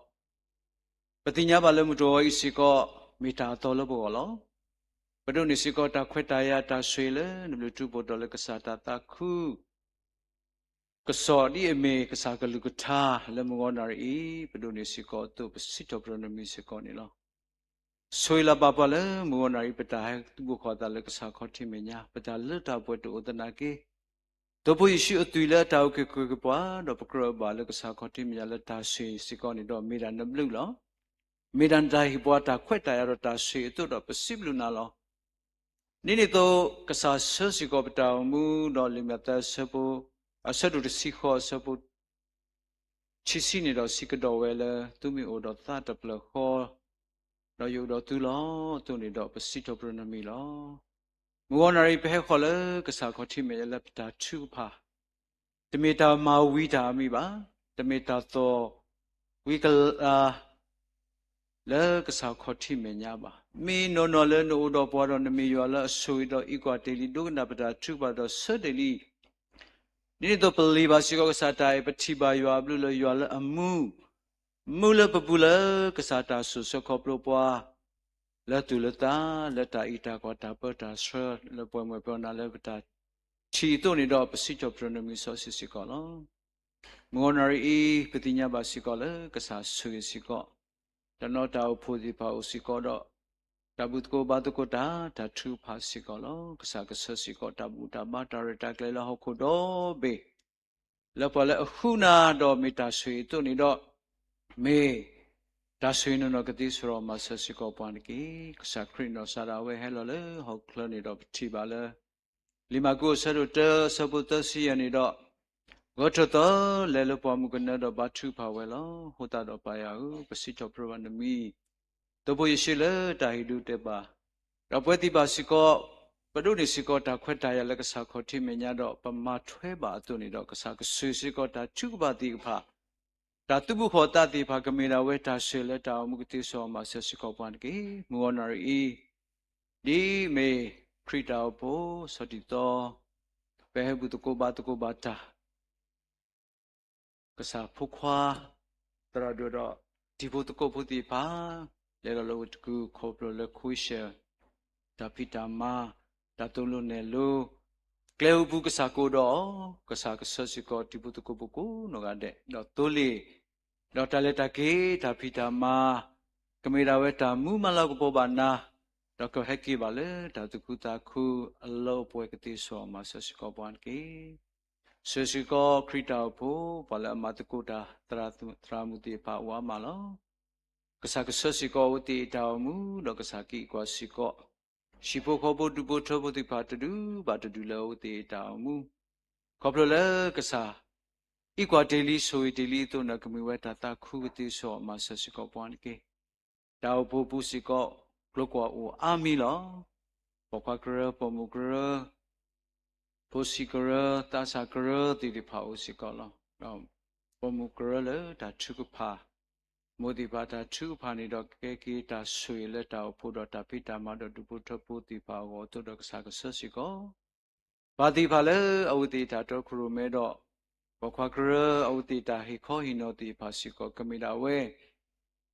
ပသ့ၣ်ညါဘၣ်လၢမုၢ်တဂီၤအံၤစ့ၢ်ကီး မ့ၢ်တၢ်အသီလၢပဂီၢ်လီၤ. ပဒိးန့ၢ်စ့ၢ်ကီးတၢ်ခွဲးတၢ်ယာ်တၢ်ဆိၣ်ဂ့ၤလၢနဘျုးထူးဖှိၣ်ထီၣ်လၢကစၢ်တၢ်သးခု ကစီၣ်ဒ်အမ့ၢ်ကစၢ်ကလုၢ်ကထါလၢမုၢ်ဂီၤနၣ်ရံၣ်အံၤ ပဒိးန့ၢ်စ့ၢ်ကီးအသိး ပစံးထီၣ်ပတြၢၤနမံၤစ့ၢ်ကီးန့ၣ်လီၤ. ဆိၣ်ဂ့ၤလၢပၢ်ပှၤလၢမုၢ်ဂီၤနၣ်ရံၣ် ပတၢ်ဟဲသူၣ်ဘိၣ်ခီၣ်သးလၢကစၢ်ခီၣ်ထံးမဲာ်ညါ ပတၢ်လၢတၢ်ပှဲၤတအိၣ်သနာ်က့ ဒီးပယ့ၣ်ၡူးအသွံၣ်လၢအတၢ်အုၣ်က့ၤခီၣ်က့ၤပှၤ ဒီးပကြၢးဘၣ်လၢကစၢ်ခီၣ်ထံးမဲာ်ညါလၢတၢ်ဆိၣ်ဂ့ၤစ့ၢ်ကီးန့ၣ်ဒီး မ့ၢ်ဒၣ်နဘျုးလီၤ. မ့ၢ်ဒၣ်နတၢ်ဟ့ၣ်ပှၤတၢ်ခွဲးတၢ်ယာ်ဒီးတၢ်ဆိၣ်ဂ့ၤအသိးဒီးပစံးဘျုးနၤလီၤ. ဒ်န့ၣ်အသိး ကစၢ်ဆှၢစ့ၢ်ကီးပတၢ်အိၣ်မူ ဒီးလံာ်မးသဲအဆၢဒိၣ်တဆံဃိးအဆၢဖိ ခံဆံန့ၣ်ဒီးစံးကဒီးဝဲလၢ သုမ့ၢ်အိၣ်ဒီးသးတဖျၢၣ်ဃီ ဒီးယအိၣ်ဒီးသုလီၤ. အသိးန့ၣ်ဒီးပစံးထီၣ်ပတြၢၤနမံၤလီၤ. မုၢ်ဂီၤနၣ်ရံၣ်ပဟဲဃီၤလၢကစၢ်ခီၣ်ထံးမဲာ်ညါလၢပတၢ်ထုကဖၣ် တမ့ၢ်တၢ်မၤဝံၤတၢ်အမံၤဘၣ်, တမ့ၢ်တၢ်သီၣ်ဝံၤကလၤ လၢကစၢ်ခီၣ်ထံးမဲာ်ညါဘၣ်. မ့ၢ်နီၢ်နီၢ်လၢနအိၣ်ဒီးပှၤဒီးနမ့ၢ်ယွၤလၢအဆိၣ်ဂ့ၤဒီးအံးကွၢ်တ့ၢ်လံ ဒိကနၣ်ပတၢ်ထုကဖၣ်ဒီးဆၢတ့ၢ်လံ. ဒ်န့ၣ်အသိးပလ့ၢ်ဘၣ်စ့ၢ်ကီးကစၢ်တၢ်အဲၣ် ပထံၣ်ဘၣ်ယွၤအဘျုးလၢယွၤလၢအမူ မူလၢပပူၤလၢကစၢ်တၢ်ဆိၣ်ဆၢခီဖျိပှၤ လၢသူၣ်လၢသး လၢတၢ်အံးတၢ်ကွၢ်တၢ်ပၢတၢ်ဆှၢ လၢပှဲၤမုၢ်ပှဲၤနၤလၢပတၢ်ထံၣ်အသိးန့ၣ်ဒီး ပစံးထီၣ်ပတြၢၤနမံၤစီဆှံစ့ၢ်ကီးလီၤ. မုၢ်ဂီၤနၣ်ရံၣ်အံၤ ပသ့ၣ်ညါဘၣ်စ့ၢ်ကီးလၢကစၢ်ဆိၣ်ဂ့ၤစ့ၢ်ကီး တနီၤတၢ်အိၣ်ဖှိၣ်သ့ၣ်တဖၣ်အိၣ်စ့ၢ်ကီးဒီး တၢ်ဘူၣ်သကိးဘါသကိးတၢ် တၢ်ထုကဖၣ်စ့ၢ်ကီးလီၤ. ကစၢ်ကဆှၢစ့ၢ်ကီးတၢ်ဘူၣ်တၢ်ဘါတၢ်ရဲၣ်တၢ်ကျဲၤလၢဟီၣ်ခိၣ်ဒီဘ့ၣ် လၢပှၤလၢအဃုနၤဒီးမ့ၢ်တၢ်ဆိၣ်ဂ့ၤအသိးန့ၣ်ဒီး မ့ၢ်တၢ်ဆိၣ်ဂ့ၤနီၢ်နီၢ်ကသ့စိာ်မၤစၢၤစ့ၢ်ကီးပှၤတက့ၢ်. ကစၢ်ခရံာ်နီၢ်ကစၢ်ဒၣ်ဝဲဟဲလီၤလၢဟီၣ်ခိၣ်ချၢန့ၣ်ဒီးပထံၣ်ဘၣ်လၢ လံာ်မၢ်ကူးအဆၢဒိၣ်တၢအဆၢဖိသၢဆံယဲၢ်န့ၣ်ဒီး ဂဲၤထၢၣ်သီလဲၤလၢပှၢ်မုၢ်ကနၢဒီးဘါထုကဖၣ်ဝဲလီၤ. အဃိသတးဒီးပၢ်ယွၤဧၢ, ပစံးထီၣ်ပတြၢၤဘၣ်နမံၤ သိဖိယ့ၣ်ၡူးလၢတၢ်ဟ့ၣ်ဒူတဲာ်ဘၣ်, ဒီးပဝဲသ့ၣ်တဖၣ်စ့ၢ်ကီး ပဒိးန့ၢ်စ့ၢ်ကီးတၢ်ခွဲးတၢ်ယာ်လၢကစၢ်ခီၣ်ထံးမဲာ်ညါဒီး ပမၤထွဲဘၣ်အသိးန့ၣ်ဒီး ကစၢ်ကဆိၣ်ဂ့ၤစ့ၢ်ကီးတၢ်ထုကဖၣ်သ့ၣ်တဖၣ်, တၢ်သူၣ်ဘူၣ်ဃီၣ်သးသ့ၣ်တဖၣ် ကမ့ၢ်ဒၣ်ဝဲတၢ်ဆိၣ်ဂ့ၤလၢတၢ်အိၣ်မူကသ့စိာ်မၤစၢၤစ့ၢ်ကီးပှၤတက့ၢ်. မုၢ်ဂီၤနၣ်ရံၣ်အံၤ ဒ်အမ့ၢ်ခရံာ်တၢ်အိၣ်ဖှိၣ် ဆီၣ်တံၢ်သီ ပဟဲဘူၣ်သကိးဘါသကိးဘၣ်တၢ် ကစၢ်ဖိခွါ သရၣ်ဒိၣ်ဒီး တံၤဖိသကိးဖိသ့ၣ်တဖၣ် လဲၤဒီးလၢဝ့ၢ်တကူၣ် ခီဖျိလၢခဝ့ၡၢၣ် တၢ်ဖံးတၢ်မၤ တၢ်သိၣ်လိနဲၣ်လိ ကျဲအိၣ်ပူၤကစၢ်ကအိၣ်ဒီးအီၤ, ကစၢ်ကဆှၢစ့ၢ်ကီးတံၤဖိသကိးဖိကိးနီၢ်ဂၤဒဲး ဒီးသိလ့ၣ် ဒီးတၢ်လဲၤတၢ်က့ၤ တၢ်ဖံးတၢ်မၤ ကမ့ၢ်ဒၣ်ဝဲတၢ်မူမၤလၤကပီၤဘၣ်နၤ, ဒီးကဟဲက့ၤဘၣ်လၢတၢ်သူၣ်ခုသးခုအလီၢ်အိၣ်ပှဲၤကသ့စိာ်မၤစၢၤစ့ၢ်ကီးပှၤတက့ၢ်. ဆိၣ်ဂ့ၤစ့ၢ်ကီးခရံာ်တၢ်အိၣ်ဖှိၣ် ပှၤလၢအမၤသကိးတၢ်သရၣ်မုၣ်သ့ၣ်တဖၣ်အိၣ်အါမးလီၤ. ကစၢ်ကဆှၢစ့ၢ်ကီးအဝဲသ့ၣ်အတၢ်အိၣ်မူ ဒီးကစၢ်ကအံးကွၢ်စ့ၢ်ကီး ဟံၣ်ဖိဃီဖိဒူၣ်ဖိထၢဖိသ့ၣ်တဖၣ်တဒူၣ်ဘၣ်တဒူၣ်လၢအဝဲသ့ၣ်အတၢ်အိၣ်မူ ခီဖျိလၢကစၢ် အံးကွၢ်တ့ၢ်လံဆိၣ်ဂ့ၤတ့ၢ်လံအသိးန့ၣ် ကမ့ၢ်ဝဲတၢ်သးခုကသ့စိာ်မၤစၢၤစ့ၢ်ကီးပှၤတက့ၢ်. တၢ်အိၣ်ဖှိၣ်ပူၤစ့ၢ်ကီး ကျိၤကွၢ်အိၣ်အါမံၤလီၤ. ပိာ်ခွါကရၢ ပိာ်မုၣ်ကရၢ ဖိဆံးကရၢ သးစၢ်ကရၢသ့ၣ်တဖၣ်အိၣ်စ့ၢ်ကီးလီၤ. ဒီးပိာ်မုၣ်ကရၢလၢတၢ်ထုကဖၣ် မိၢ်သ့ၣ်တဖၣ်တၢ်ထုကဖၣ်န့ၣ်ဒီး ကကဲက့ၤတၢ်ဆိၣ်ဂ့ၤလၢတၢ်အိၣ်ဖှိၣ်ဒီးတၢ်ဖံးတၢ်မၤဒီးဒူၣ်ဖိထၢဖိသ့ၣ်တဖၣ်အဂီၢ်အသိးဒီး ကစၢ်ကဆှၢစ့ၢ်ကီး ပၢ်သ့ၣ်တဖၣ်လၢအဝဲသ့ၣ်တၢ်တီခိၣ်ရိၣ်မဲဒီး ပိာ်ခွါကရၢ အဝဲသ့ၣ်တၢ်ဟ့ၣ်ခီဟ့ၣ်နီၤသ့ၣ်တဖၣ်စ့ၢ်ကီး ကမ့ၢ်ဒၣ်ဝဲ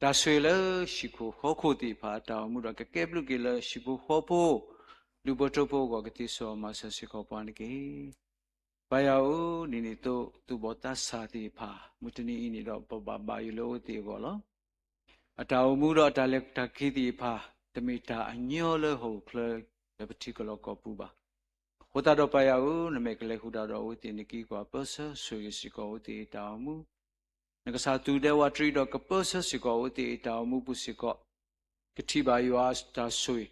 တၢ်ဆိၣ်ဂ့ၤလၢဟံၣ်ခိၣ်ဃီခိၣ်သ့ၣ်တဖၣ်အတၢ်အိၣ်မူဒီး ကကဲဘျုးက့ၤလၢဟံၣ်ဖိဃီဖိ ဒူၣ်ဖိထၢဖိအဂီၢ်ကသ့စိာ်မၤစၢၤစ့ၢ်ကီးပှၤတက့ၢ်. ပၢ်ယွၤဧၢ, ဒ်န့ၣ်အသိး သူၣ်ဘီၣ်သးစၢ်သ့ၣ်တဖၣ် မုၢ်တနံၤအံၤန့ၣ်ဒီး ပဘၣ်ဘၣ်ယိၣ်လၢအဝဲသ့ၣ်အဂီၢ်လီၤ. အတၢ်အိၣ်မူဒီးအတၢ်လဲၤတၢ်က့ၤသ့ၣ်တဖၣ် တမ့ၢ်တၢ်အညီလၢဟီၣ်ခိၣ်ချၢ လၢပထံကလီၢ်ကီၢ်ပူၤဘၣ်. အဃိသတးဒီးပၢ်ယွၤဧၢ, နမ့ၢ်ကလဲၤဃုာ်ဒီးအဝဲသ့ၣ် နကအံးကွၢ်ပၢဆှၢဆိၣ်ဂ့ၤစ့ၢ်ကီးအဝဲသ့ၣ်အတၢ်အိၣ်မူ, နကစၢ်သူၣ်ဒဲဝးတရံးဒီးကပၢဆှၢစ့ၢ်ကီးအဝဲသ့ၣ်အတၢ်အိၣ်မူပူၤစ့ၢ်ကီး, ကထံၣ်ဘၣ်ယွၤအတၢ်ဆိၣ်ဂ့ၤ,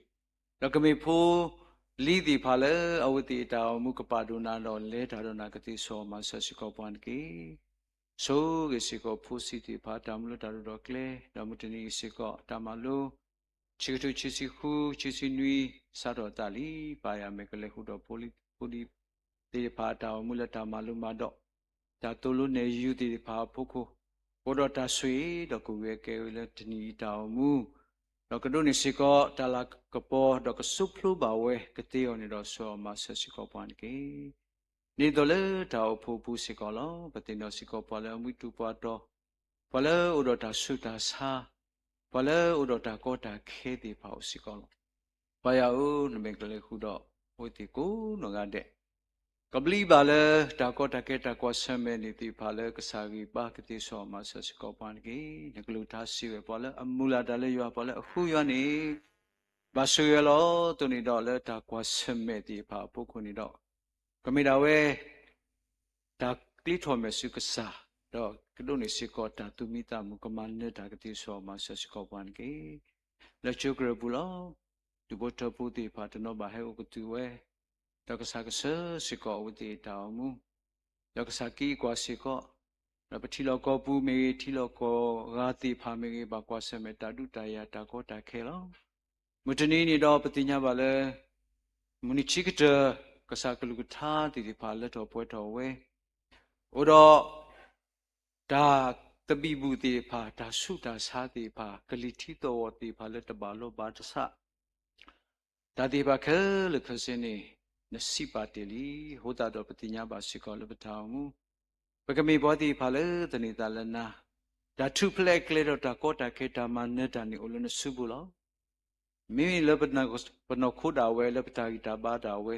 ဒီးကမ့ၢ်ဖိလံၤသ့ၣ်တဖၣ်လၢအဝဲသ့ၣ်အတၢ်အိၣ်မူကပာ်ဒိၣ်နၤဒီးလဲၤတၢ်ဒီးနၤ ကသ့စီၤမၤစၢၤစ့ၢ်ကီးပှၤတက့ၢ်. ဆိၣ်ဂ့ၤစ့ၢ်ကီးဖိဆံးသ့ၣ်တဖၣ် တၢ်မူလၢတၢ်ဒိၣ်ထီၣ်ကျဲ, ဒီးမုၢ်တနံၤအံၤစ့ၢ်ကီး တၢ်မၤလိ ဆံကထိခံဆံဃု ခံဆံနွံ စးထီၣ်အသးလံ. ပၢ်ယွၤ မ့ၢ်ကလဲၤဃုာ်ဒီးဖိလံၤသ့ၣ်တဖၣ်အတၢ်အိၣ်မူလၢတၢ်မၤလိမၤဒိး, တၢ်သိၣ်လိနဲၣ်ယုၤသ့ၣ်တဖၣ်အဖီခိၣ်, အိၣ်ဒီးတၢ်ဆိၣ်ဂ့ၤဒီးကဝံၤအကဲဝံၤလၢတနံၤအံၤတၢ်အိၣ်မူ, ဒီးကဒိးန့ၢ်စ့ၢ်ကီးတၢ်လၤကပီၤ ဒီးကစိဖျိဘၣ်ဝဲကသ့အဂီၢ်န့ၣ်ဒီး စီၤမၤစၢၤစ့ၢ်ကီးပှၤတက့ၢ်. ဒ်သိးလၢတၢ်အိၣ်ဖှိၣ်အပူၤစ့ၢ်ကီးလီၤ. ပသ့ၣ်နီၣ်စ့ၢ်ကီးပှၤလၢအမံတူၢ်ပှၤတီၤ, ပှၤလၢအအိၣ်ဒီးတၢ်ဆူးတၢ်ဆါ, ပှၤလၢအအိၣ်ဒီးတၢ်ကီတၢ်ခဲသ့ၣ်တဖၣ်အိၣ်စ့ၢ်ကီးလီၤ. ပၢ်ယွၤဧၢ, နမ့ၢ်ကလဲၤဃုာ်ဒီးအဝဲသ့ၣ်ကိးနီၢ်ဂၤဒဲး, ကဘျံးဘၣ်လၢတၢ်ကီတၢ်ခဲတၢ်ကွၢ်ဆၢၣ်မဲာ်န့ၣ်သ့ၣ်တဖၣ်လၢကစၢ်ဂံၢ်ဘါ ကသ့စီၤမၤစၢၤစ့ၢ်ကီးပှၤတက့ၢ်. နကလုၢ်ကထါစံးဝဲ ပှၤလၢအမုၢ်လၢ်တၢ်လၢယွၤ, ပှၤလၢအဃုယွၤန့ၣ် ဘၣ်ဆိၣ်ဂ့ၤလီၤ. အသိးန့ၣ်ဒီးလၢတၢ်ကွၢ်ဆၢၣ်မဲာ်သ့ၣ်တဖၣ်အဖီခိၣ်န့ၣ်ဒီး ကမ့ၢ်ဒၣ်ဝဲ တၢ်ကျ့ထီၣ်မဲာ်ဆူကစၢ်, ဒီးကဒိးန့ၢ်စ့ၢ်ကီးတၢ်သူၣ်မံသးမုာ် ကမၤနၢၤတၢ် ကသ့စီၤမၤစၢၤစ့ၢ်ကီးပှၤတက့ၢ်. လၢကၠိကရၢၢ်ပူၤလီၤ. ဒူၣ်ဖိထၢဖိသ့ၣ်တဖၣ်တနီၤဘၣ်ဟဲအိၣ်ကတုၤဝဲ, ဒီးကစၢ်ကဆှၢစ့ၢ်ကီးအဝဲသ့ၣ်အတၢ်အိၣ်မူ, ဒီးကစၢ်ကအံးကွၢ်စ့ၢ်ကီး, ဒီးပထံလီၢ်ကီၢ်ပူၤမ့ၢ်ဂ့ၤ ထံလီၢ်ကီၢ်ဂၤသ့ၣ်တဖၣ်မ့ၢ်ဂ့ၤ ဘၣ်ကွၢ်ဆၢၣ်မဲာ်တၢ်ဒုးတၢ်ယၤတၢ်ကီတၢ်ခဲလီၤ. မုၢ်တနံၤန့ၣ်ဒီးပသ့ၣ်ညါဘၣ်လၢ မုၢ်နံၤခံကတၢၢ် ကစၢ်ကလုၢ်ကထါသ့ၣ်တဖၣ်လၢထီၣ်ပှဲၤထီၣ်ဝဲ, အိၣ်ဒီး တၢ်သဘံၣ်ဘုၣ်သ့ၣ်တဖၣ် တၢ်ဆူးတၢ်ဆါသ့ၣ်တဖၣ် ကလံၤထံးသဝီသ့ၣ်တဖၣ်လၢတဘၣ်လိာ်ဘၣ်တဆး တၢ်သ့ၣ်တဖၣ်ခဲလၢာ်ခဲဆ့န့ၣ် နစံးပာ်တ့ၢ်လံ. အဃိသတးဒီးပသ့ၣ်ညါဘၣ်စ့ၢ်ကီးလၢပတၢ်အိၣ်မူ, ပကမ့ၢ်ပှၤသ့ၣ်တဖၣ်လၢသန့ၤသးလၢနၤ, တၢ်ထူၣ်ဖျဲးကျဲဒီးတၢ်ကီတၢ်ခဲတၢ်မၤနၢၤတၢ်န့ၣ် အိၣ်လၢနစုပူၤလီၤ. မ့မ့ၢ်လၢပနီၢ်ခိဒၣ်ဝဲ လၢပတၢ်ဂံၢ်တၢ်ဘါဒၣ်ဝဲ,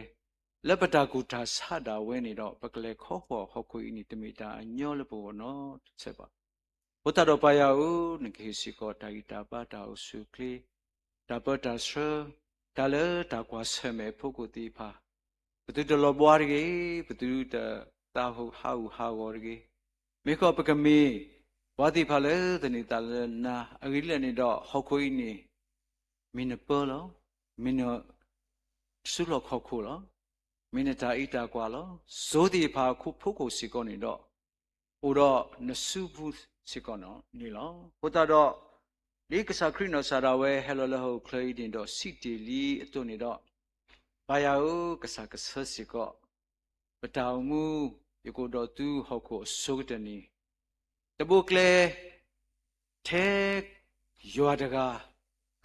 လၢပတၢ်ကူၣ်တၢ်ဆးဒၣ်ဝဲန့ၣ်ဒီး ပကလဲၤခီဃီၤဟီၣ်ခိၣ်အံၤန့ၣ် တမ့ၢ်တၢ်အညီလၢပဂီၢ်နီတစဲးဘၣ်. အဃိသတးဒီးပၢ်ယွၤဧၢ, နကဟ့ၣ်စ့ၢ်ကီးတၢ်ဂံၢ်တၢ်ဘါတၢ်အိၣ်ဆူၣ်အိၣ်ချ့, တၢ်ပၢတၢ်ဆှၢ, တၢ်လၢတၢ်ကွၢ်ဆၢၣ်မဲာ်အဖီခိၣ်သ့ၣ်တဖၣ်, ပသုတလီၤဘှါတဂ့ၤ, ပသုတသးဟးဂူာ်ဟးဂီၤတဂ့ၤ. မ့ၢ်ဃီပကမ့ၢ်ပှၤသ့ၣ်တဖၣ်လၢသန့ၤသးလၢနၤ, အဂ့ၢ်ဒ်လဲၣ်န့ၣ်ဒီး ဟီၣ်ခိၣ်အံၤန့ၣ် မ့ၢ်နပၢလီၤ, မ့ၢ်နစုလီၢ်ခီၣ်ခိၣ်လီၤ, မ့ၢ်နတၢ်အံးတၢ်ကွၢ်လီၤ. စိၤသ့ၣ်တဖၣ်အဖီခိၣ်စ့ၢ်ကီးန့ၣ်ဒီး အိၣ်ဒီးနစုပူၤစ့ၢ်ကီးန့ၣ်လီၤ. အဃိသတးဒီး ဒ်ကစၢ်ခရံာ်နီၢ်ကစၢ်ဒၣ်ဝဲဟဲလီၤလၢဟီၣ်ခိၣ်ချၢအံၤန့ၣ်ဒီး စံးတ့ၢ်လံအသိးန့ၣ်ဒီး, ပၢ်ယွၤဧၢ, ကစၢ်ကဆှၢစ့ၢ်ကီး ပတၢ်အိၣ်မူ, ယကအိၣ်ဒီးသုဟီၣ်ခိၣ်အဆိကတၢၢ်န့ၣ်, တဘိကျဲ ထဲယွၤတဂၤ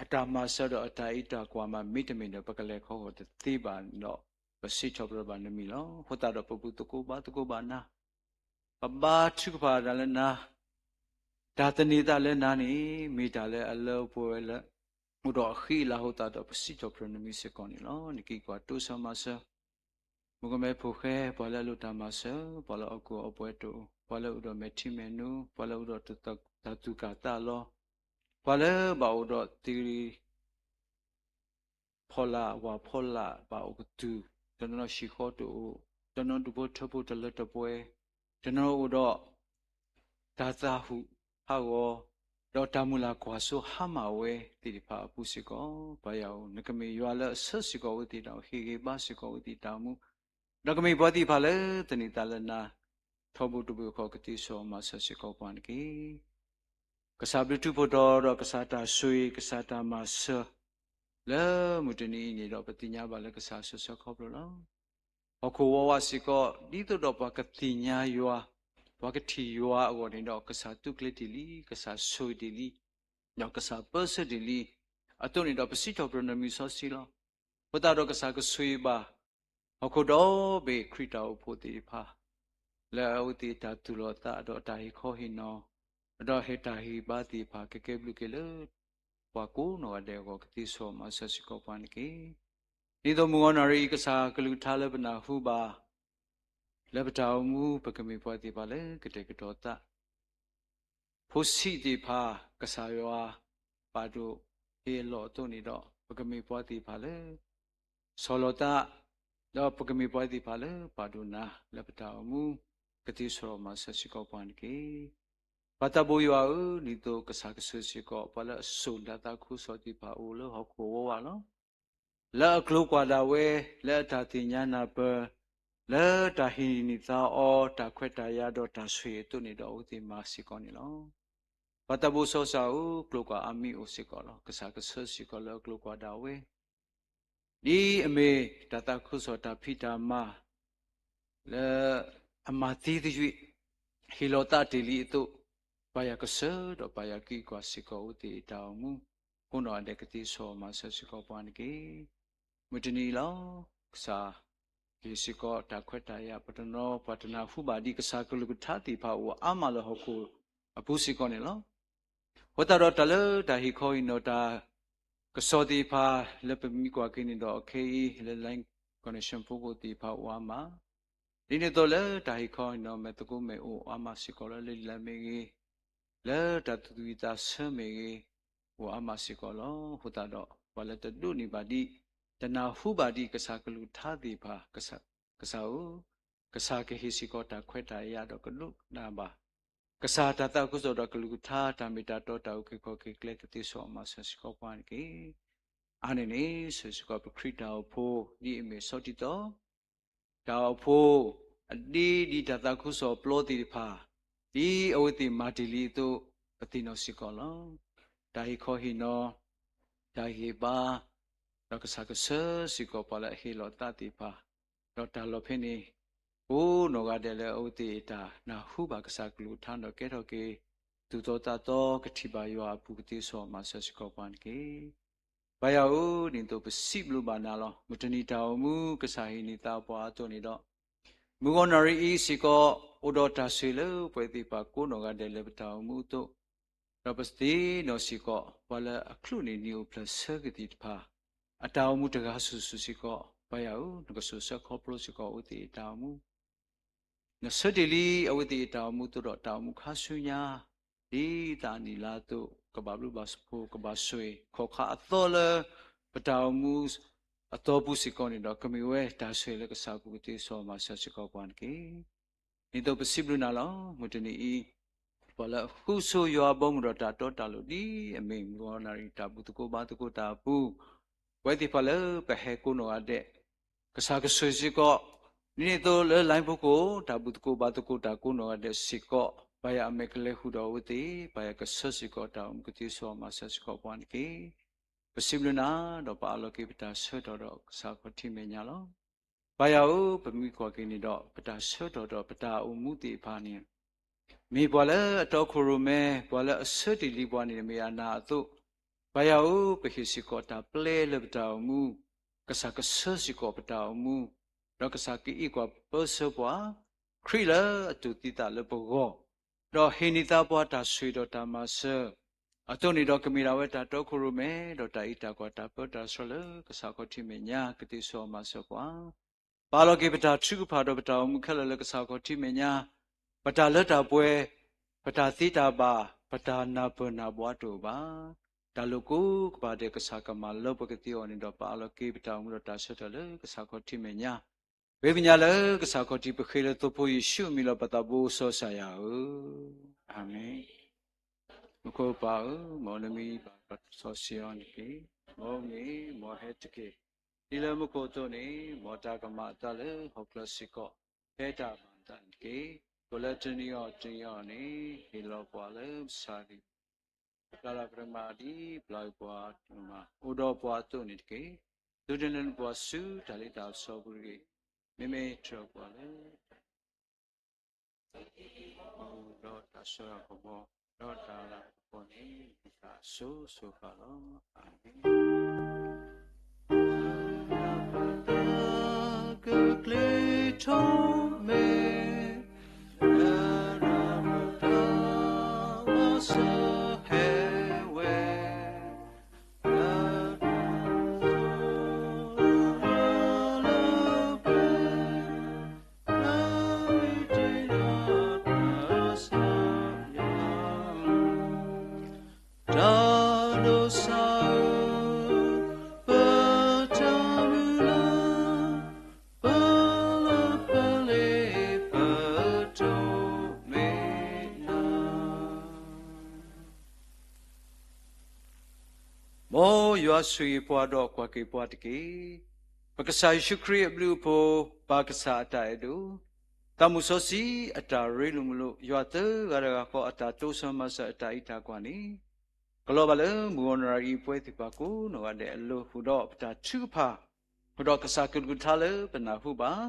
အတၢ်မၤစၢၤဒီးအတၢ်အံးတၢ်ကွၢ်မး မ့တမ့ၢ်ဒီး ပကလဲၤခီဃီၤတသ့ဘၣ်ဒီး ပစံးထီၣ်ပတြၢၤဘၣ်နမံၤလီၤ. အဃိသတးဒီး ပဘူၣ်သကိးဘါသကိးဘၣ်နၤ, ပဘါထုကဖၣ်တၢ်လၢနၤ, တၢ်သန့ၤသးလၢနၤန့ၣ် မ့ၢ်တၢ်လၢအလၢအပှဲၤဝဲလၢ အိၣ်ဒီးအဃံအလၤအဃိသတးဒီး ပစံးထီၣ်ပတြၢၤနမံၤစ့ၢ်ကီးန့ၣ်လီၤ. နကအံးကွၢ်တိစၢၤမၤစၢၤ မုၣ်ကမဲဖိဃဲ, ပှၤလၢအလိၣ်တၢ်မၤစၢၤ, ပှၤလၢအဟီၣ်ခိၣ်အပှဲၤတအိၣ်, ပှၤလၢအအိၣ်ဒီးမဲာ်ထံမဲာ်နိ, ပှၤလၢအအိၣ်ဒီးတၢ်သူၣ်ကၢ်သးလီၤ, ပှၤလၢဘၣ်အိၣ်ဒီးသ့ၣ် ဖီလာ်ဝၣ်ဖီလာ်ဘၣ်အိၣ်ကတုၢ်, တနီၤနီၤဟံၣ်ဃီတအိၣ်, တနီၤဒူၣ်ဖိထၢဖိတလၢတပှဲၤ, တနီၤအိၣ်ဒီး တၢ်သးဟးဂူာ်ဟးဂီၤ, ဒီးတၢ်မုၢ်လၢ်ကွၢ်စိဟါမၢ်ဝဲသ့ၣ်တဖၣ်အပူၤစ့ၢ်ကီး, ပၢ်ယွၤဧၢ, နကမ့ၢ်ယွၤလၢအဆှၢစ့ၢ်ကီးအဝဲသ့ၣ်ဒီး ဟ့ၣ်ဂံၢ်ဘါစ့ၢ်ကီးအဝဲသ့ၣ်တၢ်အိၣ်မူ, ဒီးကမ့ၢ်ပှၤသ့ၣ်တဖၣ်လၢသန့ၤသးလၢနၤ, ထီဘိတဘိဃီကသ့စီၤမၤစၢၤစ့ၢ်ကီးပှၤတက့ၢ်. ကစၢ်ဘျုးထူးဖှိၣ်ထီၣ်ဒီး ကစၢ်တၢ်ဆိၣ်ဂ့ၤ, ကစၢ်တၢ်မၤစၢၤ လၢမုၢ်တနံၤအံၤန့ၣ်ဒီး ပသ့ၣ်ညါဘၣ်လၢကစၢ်အဆှၢဆၢခီဖျိလီၤ. ဟီၣ်ခိၣ်ဝးဝးစ့ၢ်ကီး ဒ်သိးဒီးပှၤကသ့ၣ်ညါယွၤ, ပှၤကထံၣ်ယွၤအဂီၢ်န့ၣ်ဒီး ကစၢ်သုးကျဲၤတ့ၢ်လံ, ကစၢ်ဆိၣ်ဂ့ၤတ့ၢ်လံ, ဒီးကစၢ်ပၢဆှၢတ့ၢ်လံ, အသိးန့ၣ်ဒီး ပစံးထီၣ်ပတြၢၤနမံၤစီဆှံလီၤ. အဃိသတးဒီးကစၢ်ကဆိၣ်ဂ့ၤဘၣ် ဟီၣ်ခိၣ်ဒီဘ့ၣ်ခရံာ်တၢ်အိၣ်ဖှိၣ်သ့ၣ်တဖၣ် လၢအဝဲသ့ၣ်တၢ်သူၣ်လီၤသးဒီးတၢ်ဟ့ၣ်ခီဟ့ၣ်နီၤ, ဒီးဟဲတၢ်ဟ့ၣ်ဘါသ့ၣ်တဖၣ် ကကဲဘျုးက့ၤလၢ ပှၤကိးနီၢ်ဂၤဒဲးအဂီၢ် ကသ့စီၤမၤစၢၤစ့ၢ်ကီးပှၤန့ၣ်တက့ၢ်. ဒ်သိးမုၢ်ဂီၤနၣ်ရံၣ်အံၤ ကစၢ်ကလုၢ်ကထါလၢပနၢ်ဟူဘၣ် လၢပတၢ်အိၣ်မူ ပကမ့ၢ်ပှၤသ့ၣ်တဖၣ်လၢကတဲာ်ကတီၤသး ဖိဆံးသ့ၣ်တဖၣ် ကစၢ်ယွၤပာ်ဒိၣ်ဟ့ၣ်အလီၢ်အသိးန့ၣ်ဒီး ပကမ့ၢ်ပှၤသ့ၣ်တဖၣ်လၢ ဆီၣ်လီၤသး ဒီးပကမ့ၢ်ပှၤသ့ၣ်တဖၣ်လၢပာ်ဒိၣ်နၤလၢပတၢ်အိၣ်မူ, ကသ့စီၤမၤစၢၤစ့ၢ်ကီးပှၤန့ၣ်တက့ၢ်. ပၢ်သးဘိယွၤဧၢ, ဒ်သိးကစၢ်ကဆှၢစ့ၢ်ကီး ပှၤလၢအစိာ်တၢ်သးခုကစီၣ်သ့ၣ်တဖၣ်အိၣ်လၢဟီၣ်ခိၣ်အဝဲဝဲလီၤ. လၢအကျိၤကွၢ်ဒၣ်ဝဲ, လၢအတၢ်သ့ၣ်ညါနၢ်ပၢၢ်, လၢတၢ်ဟ့ၣ်နံၣ်သါအီၤ, တၢ်ခွဲးတၢ်ယာ်ဒီးတၢ်ဆိၣ်ဂ့ၤအသိးန့ၣ်ဒီး အဝဲသ့ၣ်မၤစ့ၢ်ကီးန့ၣ်လီၤ. ပၢ်သးဘိစီၤစၢ်ဧၢ, ကျိၤကွၢ်အါမံၤအိၣ်စ့ၢ်ကီးလီၤ. ကစၢ်ကဆှၢစ့ၢ်ကီးလၢအကျိၤကွၢ်ဒၣ်ဝဲ ဒ်အမ့ၢ်တၢ်သးခုကစီၣ်တၢ်ဖံးတၢ်မၤ လၢအမၤသ့သယုၢ် ဟ့ၣ်လီၤသးတ့ၢ်လံအသိး, ပၢ်ယွၤကဆှၢဒီးပၢ်ယွၤကအံးကွၢ်စ့ၢ်ကီးအဝဲသ့ၣ်အတၢ်အိၣ်မူ, ကိးနီၢ်ဂၤဒဲးကသ့စီၤမၤစၢၤစ့ၢ်ကီးပှၤန့ၣ်တက့ၢ်. မုၢ်တနံၤအံၤလီၤ. ကစၢ် ကဟ့ၣ်စ့ၢ်ကီးတၢ်ခွဲးတၢ်ယာ် ပတနီၤ ပှၤတနၢ်ဟူဘၣ်ဒ်ကစၢ်ကလုၢ်ကထါသ့ၣ်တဖၣ်အိၣ်အါမးလၢဟီၣ်ခိၣ်အပူၤစ့ၢ်ကီးန့ၣ်လီၤ. အဃိသတးဒီးတၢ်လၢတၢ်ဟ့ၣ်ခီဟ့ၣ်နီၤတၢ်ကစီၣ်သ့ၣ်တဖၣ် လၢပမ့ၢ်ကွၢ်က့ၤန့ၣ်ဒီး ခဲအံၤလၢ line connection ဖိကိးသ့ၣ်တဖၣ်အိၣ်အါမး, ဒ်န့ၣ်အသိးလၢတၢ်ဟ့ၣ်ခီဟ့ၣ်နီၤမဲာ်သကိးမ့ၢ်အိၣ်အါမးစ့ၢ်ကီးလၢ လၢလံာ်လၢမ့ၢ်ဂ့ၤ, လၢတၢ်သူၣ်ဝံၣ်သးဆၢမ့ၢ်ဂ့ၤ, အိၣ်အါမးစ့ၢ်ကီးလီၤ. အဃိသတးဒီး ပှၤလၢတဒိးန့ၢ်ဘၣ်ဒံး, တနၢ်ဟူဘၣ်ဒံးကစၢ်ကလုၢ်ကထါသ့ၣ်တဖၣ် ကစၢ်ဧၢ, ကစၢ်ကဟ့ၣ်စ့ၢ်ကီးတၢ်ခွဲးတၢ်ယာ်ဒီးကဒိးနၢ်ဘၣ် ကစၢ်တၢ်သးခုကစီၣ်ဒီးကလုၢ်ကထါ တၢ်မ့ၢ်တၢ်တီတၢ်အုၣ်က့ၤခီၣ်က့ၤကျဲ ကသ့စီၤမၤစၢၤစ့ၢ်ကီးပှၤန့ၣ်တက့ၢ်. အါန့ၢ်န့ၣ် ဆှၢစ့ၢ်ကီးပခရံာ်တၢ်အိၣ်ဖှိၣ် ဒ်အမ့ၢ်ဆီၣ်တံၢ်သီ တၢ်အိၣ်ဖှိၣ် အဒ့ဒ်တၢ်သးခုကစီၣ်အပျီသ့ၣ်တဖၣ် ဒ်အဝဲသ့ၣ်မၤတ့ၢ်လံအသိး ပသ့ၣ်နီၣ်စ့ၢ်ကီးလီၤ. တၢ်ဟ့ၣ်ခီဟ့ၣ်နီၤ, တၢ်ဟ့ၣ်ဘါ, ဒီးကစၢ်ကဆှၢစ့ၢ်ကီးပှၤလၢအဟ့ၣ်လီၤသးသ့ၣ်တဖၣ်, ဒီးတၢ်လီၢ်ဖဲန့ၣ် ကိးနီၢ်ဂၤဒဲးလၢအဝဲသ့ၣ်တၢ်နၢ်ဟူဘၣ်ကစၢ်ကလုၢ်ကထါဒီးကဲထီၣ်က့ၤ သူၣ်သီသးသီ ကထံၣ်ဘၣ်ယွၤအပူၤ ကသ့စီၤမၤစၢၤစ့ၢ်ကီးပှၤန့ၣ်တက့ၢ်. ပၢ်ယွၤဧၢ, ဒ်သိးပစံးဘျုးဘၣ်နၤလီၤ. မုၢ်တနံၤတၢ်အိၣ်မူ ကစၢ်ဟ့ၣ်န့ၢ်သးပှၤအသိးန့ၣ်ဒီး မုၢ်ဂီၤနၣ်ရံၣ်အံၤစ့ၢ်ကီး အိၣ်ဒီးတၢ်ဆိၣ်ဂ့ၤလၢပှၤသ့ၣ်တဖၣ်ကိးနီၢ်ဂၤဒဲးလၢပတၢ်အိၣ်မူအသိး, ဒီးပသ့ၣ်နီၣ်စ့ၢ်ကီး ပှၤလၢအချုးန့ၢ်နံၣ်အိၣ်ဖျဲၣ်ဆၢက့ၤသ့ၣ်တဖၣ် အတၢ်အိၣ်မူတဂၤစုာ်စုာ်စ့ၢ်ကီး, ပၢ်ယွၤဧၢ, နကစိာ်ဆှၢခီဖျိစ့ၢ်ကီးအဝဲသ့ၣ်အတၢ်အိၣ်မူ နဆၢတ့ၢ်လံအဝဲသ့ၣ်အတၢ်အိၣ်မူအသိးဒီး တၢ်အိၣ်မူခါဆူညါ ဒ်သိးနံၣ်လါအသိး ကဘၣ်ဘျုးဘၣ်ဖှိၣ် ကဘၣ်ဆိၣ်ဂ့ၤ ခီၣ်ခါအသီလၢ ပတၢ်အိၣ်မူအသီပူၤစ့ၢ်ကီးန့ၣ်ဒီး ကမ့ၢ်ဝဲတၢ်ဆိၣ်ဂ့ၤလၢကစၢ်အပူၤ ကသ့စီၤမၤစၢၤစ့ၢ်ကီးပှၤန့ၣ်တက့ၢ်. ဒ်သိးပစံးဘျုးနၤလီၤ. မုၢ်တနံၤအံၤ ပှၤလၢအဃုဆိယွၤအဘီအမုၢ်ဒီးတၢ်တီတၢ်လိၤ ဒ်အမ့ၢ်မုၢ်ဂီၤနၣ်ရံၣ်တၢ်ဘူၣ်သကိးဘါသကိးတၢ်အပူၤ, ပဝဲသ့ၣ်တဖၣ်လၢပဟဲကိးနီၢ်ဂၤဒဲး ကစၢ်ကဆိၣ်ဂ့ၤစ့ၢ်ကီး, ဒ်န့ၣ်အသိးလၢ line ဖိကိး တၢ်ဘူၣ်သကိးဘါသကိးတၢ်ကိးနီၢ်ဂၤဒဲးစ့ၢ်ကီး, ပၢ်ယွၤအမဲာ်ကလဲၤဃုာ်ဒီးအဝဲသ့ၣ်, ပၢ်ယွၤကဆှၢစ့ၢ်ကီးတၢ်အိၣ်မူ ကသ့စီၤမၤစၢၤစ့ၢ်ကီးပှၤန့ၣ်တက့ၢ်. ပစံးဘျုးနၤ ဒီးပအၢၣ်လီၤက့ၤပတၢ်ဆၢကတီၢ်ဒီးကစၢ်ခီၣ်ထံးမဲာ်ညါလီၤ. ပၢ်ယွၤဧၢ, ပမ့ၢ်ကွၢ်က့ၤန့ၣ်ဒီး ပတၢ်ဆၢကတီၢ်ဒီးပတၢ်အိၣ်မူသ့ၣ်တဖၣ်န့ၣ် မ့ၢ်ပှၤလၢအတီခိၣ်ရိၣ်မဲ, ပှၤလၢအဆၢတ့ၢ်လံပှၤန့ၣ် မ့ၢ်အနၢ်အသိး, ပၢ်ယွၤဧၢ, ပဟ့ၣ်စ့ၢ်ကီးတၢ်ပျဲလၢပတၢ်အိၣ်မူ, ကစၢ်ကဆှၢစ့ၢ်ကီးပတၢ်အိၣ်မူ, ဒီးကစၢ်ကအံးကွၢ်ပၢဆှၢပှၤ, ခရံာ်လၢအတူၢ်သံသးလၢပဂီၢ်, ဒီးဟ့ၣ်န့ၢ်သါပှၤတၢ်ဆိၣ်ဂ့ၤဒီးတၢ်မၤစၢၤ, အသိးန့ၣ်ဒီးကမ့ၢ်ဒၣ်ဝဲတၢ်တီခိၣ်ရိၣ်မဲ, ဒီးတၢ်အံးတၢ်ကွၢ်တၢ်ပၢတၢ်ဆှၢလၢကစၢ်ခီၣ်ထံးမဲာ်ညါ ကသ့စီၤမၤစၢၤပှၤ ပအၢၣ်လီၤက့ၤပတၢ်ထုကဖၣ်ဒီးပတၢ်အိၣ်မူခဲလၢာ်လၢကစၢ်ခီၣ်ထံးမဲာ်ညါ, ပတၢ်လၢတၢ်ပှဲၤ, ပတၢ်သ့တၢ်ဘၣ်, ပတၢ်နၢ်ပၢၢ်နၢ်ဘှါတအိၣ်ဘၣ်. တၢ်လိာ်ကိးကပၤဒဲးကစၢ်ကမၤလၢပှဲၤကသ့အီၤန့ၣ်ဒီး ပအၢၣ်လီၤက့ၤပတၢ်အိၣ်မူဒီးတၢ်ဆၢကတီၢ်လၢကစၢ်ခီၣ်ထံးမဲာ်ညါ, ဝဲပညါလၢကစၢ်ခီၣ်ထံး ပဃ့လၢသိဖိယ့ၣ်ၡူးအမံၤလီၤ ပသးဘိစီၤစၢ်ယၤဧၢ, အၤမ့ၣ်. မူခိၣ်ပၢ်ဧၢ, မ်နမံၤဘၣ်စီဆှံအီၤန့ၣ်တက့ၢ်. မ်မ့ၢ်မ်ဟဲတက့ၢ်. ဒ်လၢမူခိၣ်အသိးန့ၣ် မ်တၢ်ကမၤအသးလၢဟီၣ်ခိၣ်ချၢစ့ၢ်ကီး ဖဲတၢ်မၤအသးန့ၣ်တက့ၢ်. ပှၤလၢတနံၤအံၤတနံၤအံၤန့ၣ် ဟ့ၣ်လီၤပှၤလၢပဆါဒံး ပျၢ်လီၤပတၢ်မၤဒ်ပျၢ်ကွံာ်ပှၤတၢ်မၤ အိၣ်ဒီးပှၤအသိးန့ၣ်တက့ၢ်. သုတနုာ်လီၤပှၤဆူတၢ်လ့တၢ်ပစီပူၤတဂ့ၤ. မ့မ့ၢ်တြီပှၤလၢ ဒီးတၢ်ဆၢကဘီ ဒီးတၢ်လၤကပီၤန့ၣ် မ့ၢ်တၢ်ဆိၣ်ဂ့ၤဆိၣ်ဝါလီၤ. အၤမ့ၣ်. တၢ်ကကျ့ၤထီၣ်မဲာ် လၢတၢ်မၤစၢၤဟဲဝဲ လၢတၢ်ဆိၣ်လၢပျၢၤ တၢ်ဒိးစၢ်ဧၢ, ပ ယွၤဆိၣ်ဂ့ၤပှၤဒီးကွၢ်က့ၤပှၤတက့ၢ်. ပကစၢ်ယ့ၣ်ၡူးခရံာ်အဘျုးအဖှိၣ်, ပၢ်ကစၢ်အတၢ်အဲၣ်ဒိၣ်, သးမုၢ်စီဆှံအတၢ်ရ့လိာ်မုာ်လိာ်, ယွၤသၢဂၤတဂၤဃီအတၢ်တိစၢၤမၤစၢၤအတၢ်အံးတၢ်ကွၢ်န့ၣ်, ကလီၤဘၣ်လၢမုၢ်ဂီၤနၣ်ရံၣ်အံၤ ပဝဲသ့ၣ်တဖၣ်ကိးနီၢ်ဂၤဒဲးအလိၤ, ဃုာ်ဒီးပတၢ်ထုကဖၣ်, ဃုာ်ဒီးကစၢ်ကလုၢ်ကထါလၢပနၢ်ဟူဘၣ်,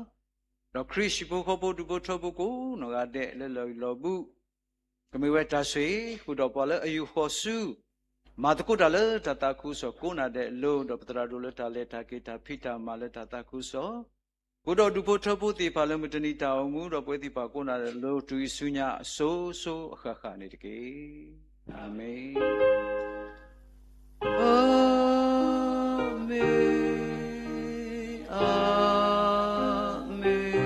ဒီးခရံာ်ဟံၣ်ဖိဃီဖိဒူၣ်ဖိထၢဖိကိးနီၢ်ဂၤဒဲးလၢလီၢ်ဂံၢ်လီၢ်ဘူး ကမ့ၢ်ဝဲတၢ်ဆိၣ်ဂ့ၤ, ဃုာ်ဒီးပှၤလၢအယူၢ်ဃီၤဆူ မၤသကိးတၢ်လၢတၢ်သးခုကစီၣ်ကိးနၤဒဲးအလိၤ, ဒီးပသရၣ်ဒိၣ်လၢတၢ်လဲၤတၢ်က့ၤတၢ်ဖံးတၢ်မၤလၢတၢ်သးခုကစီၣ်, ဃုာ်ဒီးဒူၣ်ဖိထၢဖိသ့ၣ်တဖၣ်လၢမုၢ်တနံၤတၢ်အိၣ်မူ, ဒီးပဝဲသ့ၣ်တဖၣ်ကိးနၤဒဲးအလိၤ, တုၤအံၤဆူညါအစိၤစိၤအဃၣ်ဃၣ်န့ၣ်တက့ၢ်. အၤမ့ၣ်. အၤမ့ၣ်, အၤမ့ၣ်, အၤမ့ၣ်.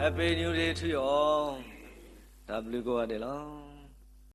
Happy New Day to you all. တၢ်ဘျုးကိးဂၤဒဲးလီၤ.